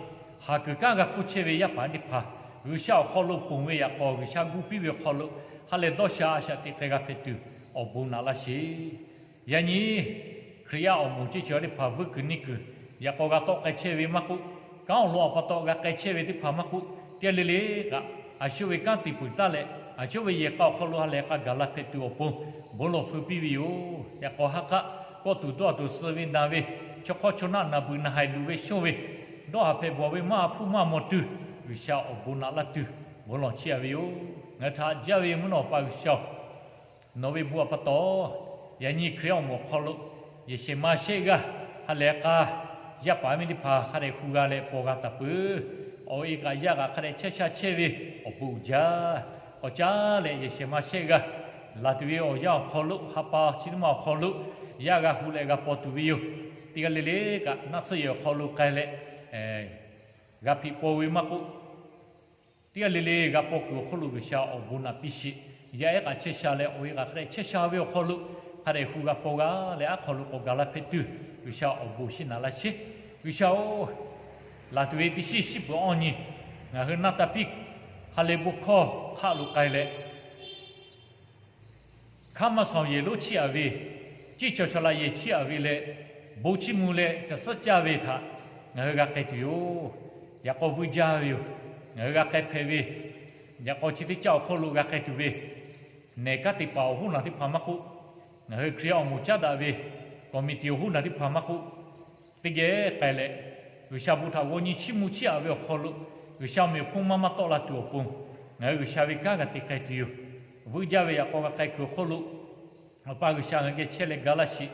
haˍ kuiˬ kanˉ g'a hpuˇ chehˇ ve yaˇ paˍ teˇ hpaˍ G'uiˬsha awˬ hk'aw lo ponˬ ve yaꞈ k'aw G'uiˬsha gu piˇ ve awˬ hk'aw lo ha lehˬ dawˇ sha a shaꞈ teꞈ k'ai g'a hpehꞈ tuˬ awˬ bon naꞈ laˇ sheˍ. Yaꞈ nyi Hkriꞈ yaˇ awˬ moˍ ceuˬ cawˬ yaˇ teˇ hpaˍ vuiˇ kuiˬ neˇ kuiˬ yaꞈ k'aw g'a tawˆ k'ai chehˇ ve maˇ k'oˆ, kanˉ awˬ lawn awˬ pa taw g'a k'ai chehˇ ve teˇ hpaˍ maˇ k'oˆ, teˇ g'aˇ le le kaꞈ, a shu ve kanˉ te peuˬ taˉ leh, a shu ve yehˬ k'a awˬ hk'aw lo ha lehˬ k'a gaˬ la hpehꞈ tuˬ awˬ pon bon lawˬ feu piˇ ve yoˬ. Yaꞈ k'aw ha k'aˆ kawˆ tuˬ dawˇ tuˬ suh ve naˬ ve, chaw hk'awˇ chaw naˆ naˬ beuˬ naˬ haiˬ luˬ ve shonˇ ve, dawˇ haˍ hpehꞈ bawˬ ve maˇ hpuˇ maˇ mawˬ tuˬ, G'uiˬsha awˬ bon naꞈ laˇ tuˬ bon lawˬ chehˇ-a ve yoˬ. Ngaˬ hui htaꞈ jaˇ ve mvuhˇ naw Awˬ pa G'uiˬsha-oˬ, nawˬ ve bon htaꞈ pa taw, yaꞈ nyi Hkriꞈ awˬ moˍ awˬ hk'aw lo yehˬ shehˍ ma shehˆ g'aˇ ha lehˬ k'a yaˇ paˍ miˇ teˇ hpaˍ hk'a dehꞈ hu g'a leh paw g'a taˍ peuˬ. Awˬ e kaꞈ yaˇ kaꞈ hk'a dehꞈ chehˇ sha chehˇ ve awˬ bon uiˍ jaˇ. K'awꞈ caˉ leh yehˬ shehˍ ma shehˆ g'aˇ, laˬ tuˬ ve awˬ yanˇ awˬ hk'aw lo, ha pa chi teˇ ma awˬ hk'aw lo yaˇ g'a hu leh g'a paw tuˬ ve yoˬ. Teˇ g'aˇ le le kaꞈ naˆ tsuhˇ yehˬ awˬ hk'aw lo k'ai leh g'a hpeꞈ paw ve maˇ k'oˆ, teˇ g'aˇ le le g'a paw kuiˬ awˬ hk'oˆ lo G'uiˬsha awˬ bon naꞈ piˇ sheˍ. Yaˇ ehˉ kaꞈ chehˇ sha leh awˬ e kaꞈ hk'a dehꞈ chehˇ sha ve awˬ hk'aw lo hk'a dehꞈ hu g'a paw g'a leh aˉ hk'aw lo k'awꞈ gaˬ la hpehꞈ tuˬ, G'uiˬsha awˬ bon shiˍ naꞈ laˇ sheˍ. G'uiˬsha-oˬ, laˬ tuˬ ve teˇ shiˉ shiˉ peuˬ awˇ nyi, ngaˬ hui naˆ ta piˇ ha lehˬ bon hkawˇ hk'aˆ lo k'ai leh, hkaˆ maˇ shawˍ yehˬ lonˉ chiˇ aꞈ ve, ceˇ chaw shaˍ laꞈ yehˬ chiˇ aꞈ ve leh, bon chiˇ mvuh leh caˬ suhˉ caˇ ve htaꞈ ngaˬ hui g'a k'ai tuˬ yoˬ. Yaꞈ k'aw vuiˇ jaˇ ve yoˬ. Ngaˬ hui g'a k'ai hpehꞈ ve, yaꞈ k'aw chi teˇ caˇ awˬ hk'oˆ lo g'a k'ai tuˬ ve, nehˬ kanˉ te paˍ awˬ hoˉ naˬ teˇ hpaˍ maˇ k'oˆ, ngaˬ hui Hkriꞈ awˬ moˍ caˉ daꞈ ve committee awˬ hoˉ naˬ teˇ hpaˍ maˇ k'oˆ, teˇ geh k'ai leh, G'uiˬsha bon htaꞈ g'aw nyi chiˇ mvuh chiˇ aꞈ ve awˬ hk'aw lo, G'uiˬsha awˬ meꞈ awˬ hponˇ maˇ maˇ tawˆ la tuˬ awˬ pon, ngaˬ hui G'uiˬsha ve kanˉ g'a te k'ai tuˬ yoˬ. Vuiˇ jaˇ ve yaꞈ k'aw g'a k'ai kuiˬ awˬ hk'oˆ lo, Awˬ pa G'uiˬsha ngaˬ hui geh chehˇ leh ga laˇ sheˍ.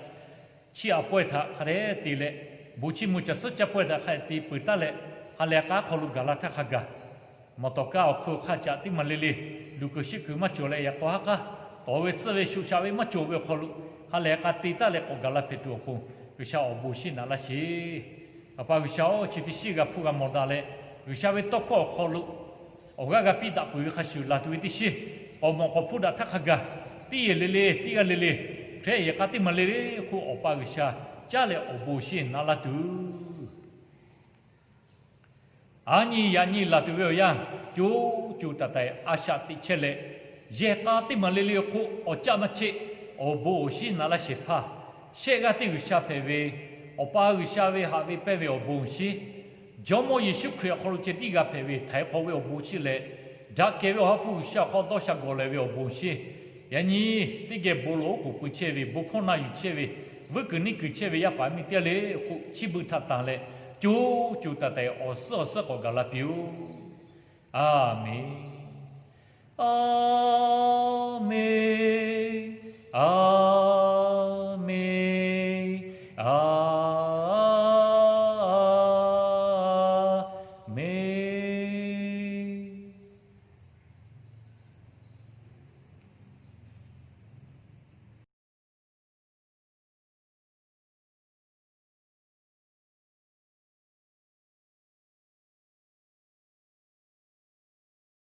Chiˇ aꞈ pawehˇ htaꞈ hk'a dehꞈ te leh, bon chiˇ mvuh caˬ suhˉ caˇ pawehˇ htaꞈ hk'a dehꞈ te peuˬ taˉ leh, ha lehˬ k'a aˉ hk'aw lo gaˬ la htaˇ hk'a gaˬ, mawˬ tawˍ kaˇ awˬ hk'eun awˬ hk'aˇ caꞈ teˇ maˬ le le, luˬ kuiˬ shiˆ kuiˬ maˇ cawˬ leh yaꞈ k'aw haˉ k'aˉ tawˍ ve tsuhˇ ve shoꞈ shaꞈ ve maˇ cawˬ ve awˬ hk'aw lo, ha lehˬ k'a te taˉ leh k'awꞈ gaˬ la hpehꞈ tuˬ awˬ pon, G'uiˬsha awˬ bon shiˍ naꞈ laˇ sheˍ. Awˬ pa G'uiˬsha-oˬ, chi teˇ shiˉ g'a hpuˇ g'a mawˬ daꞈ leh, G'uiˬsha ve tawˇ hkawˇ awˬ hk'aw lo awˬ g'aˇ g'a piˇ daꞈ peuˬ ve hk'a shuˍ, laˬ tuˬ ve teˇ shiˉ k'awꞈ mawˬ k'awꞈ hpuˇ daꞈ htaˇ hk'a gaˬ, teˇ yehˬ le le, teˇ g'aˇ le le, Hkriꞈ yehˬ k'a teˇ maˬ le le hk'oˆ Awˬ pa G'uiˬsha caˉ leh awˬ bon shiˍ naꞈ laˇ tuˬ, a nyi yaꞈ nyi laˬ tuˬ ve awˬ yanˇ, co co taiˍ taiˍ a shaꞈ teꞈ chehˇ leh, yehˬ k'a teˇ maˬ le le awˬ hk'oˆ awˬ caˆ maˇ cheˆ, awˬ bon awˬ shiˍ naꞈ laˇ shehˍ hpaˇ, shehˆ g'aˇ teˇ G'uiˬsha hpehꞈ ve Awˬ pa G'uiˬsha ve haꞈ ve pehnˇ ve awˬ bon awˬ shiˍ, Jawˇmawˇ Yeˍsuˆ Hkriꞈ awˬ hk'aw lo ceh tiˉ g'a hpehꞈ ve htaiˍ hk'awꞈ ve awˬ bon shiˍ leh, daꞈ kehˬ ve Awˬ ha hpu G'uiˬsha awˬ hk'aw dawˇ sha gawˬ leh ve awˬ bon shiˍ, yaꞈ nyi teˇ geh bon lawˬ oˉ k'oˍ pui chehˇ ve, bon hkawˇ na yuˬ chehˇ ve, vuiˇ kuiˬ neˇ kuiˬ chehˇ ve yaˇ paˍ miˇ teˇ g'aˇ le hk'oˆ chi beuꞈ htaꞈ tanˬ leh, co co taiˍ taiˍ awˬ suhˉ awˬ suhˉ k'awꞈ gaˬ la piˇ-oˬ. Aˬmenˍ.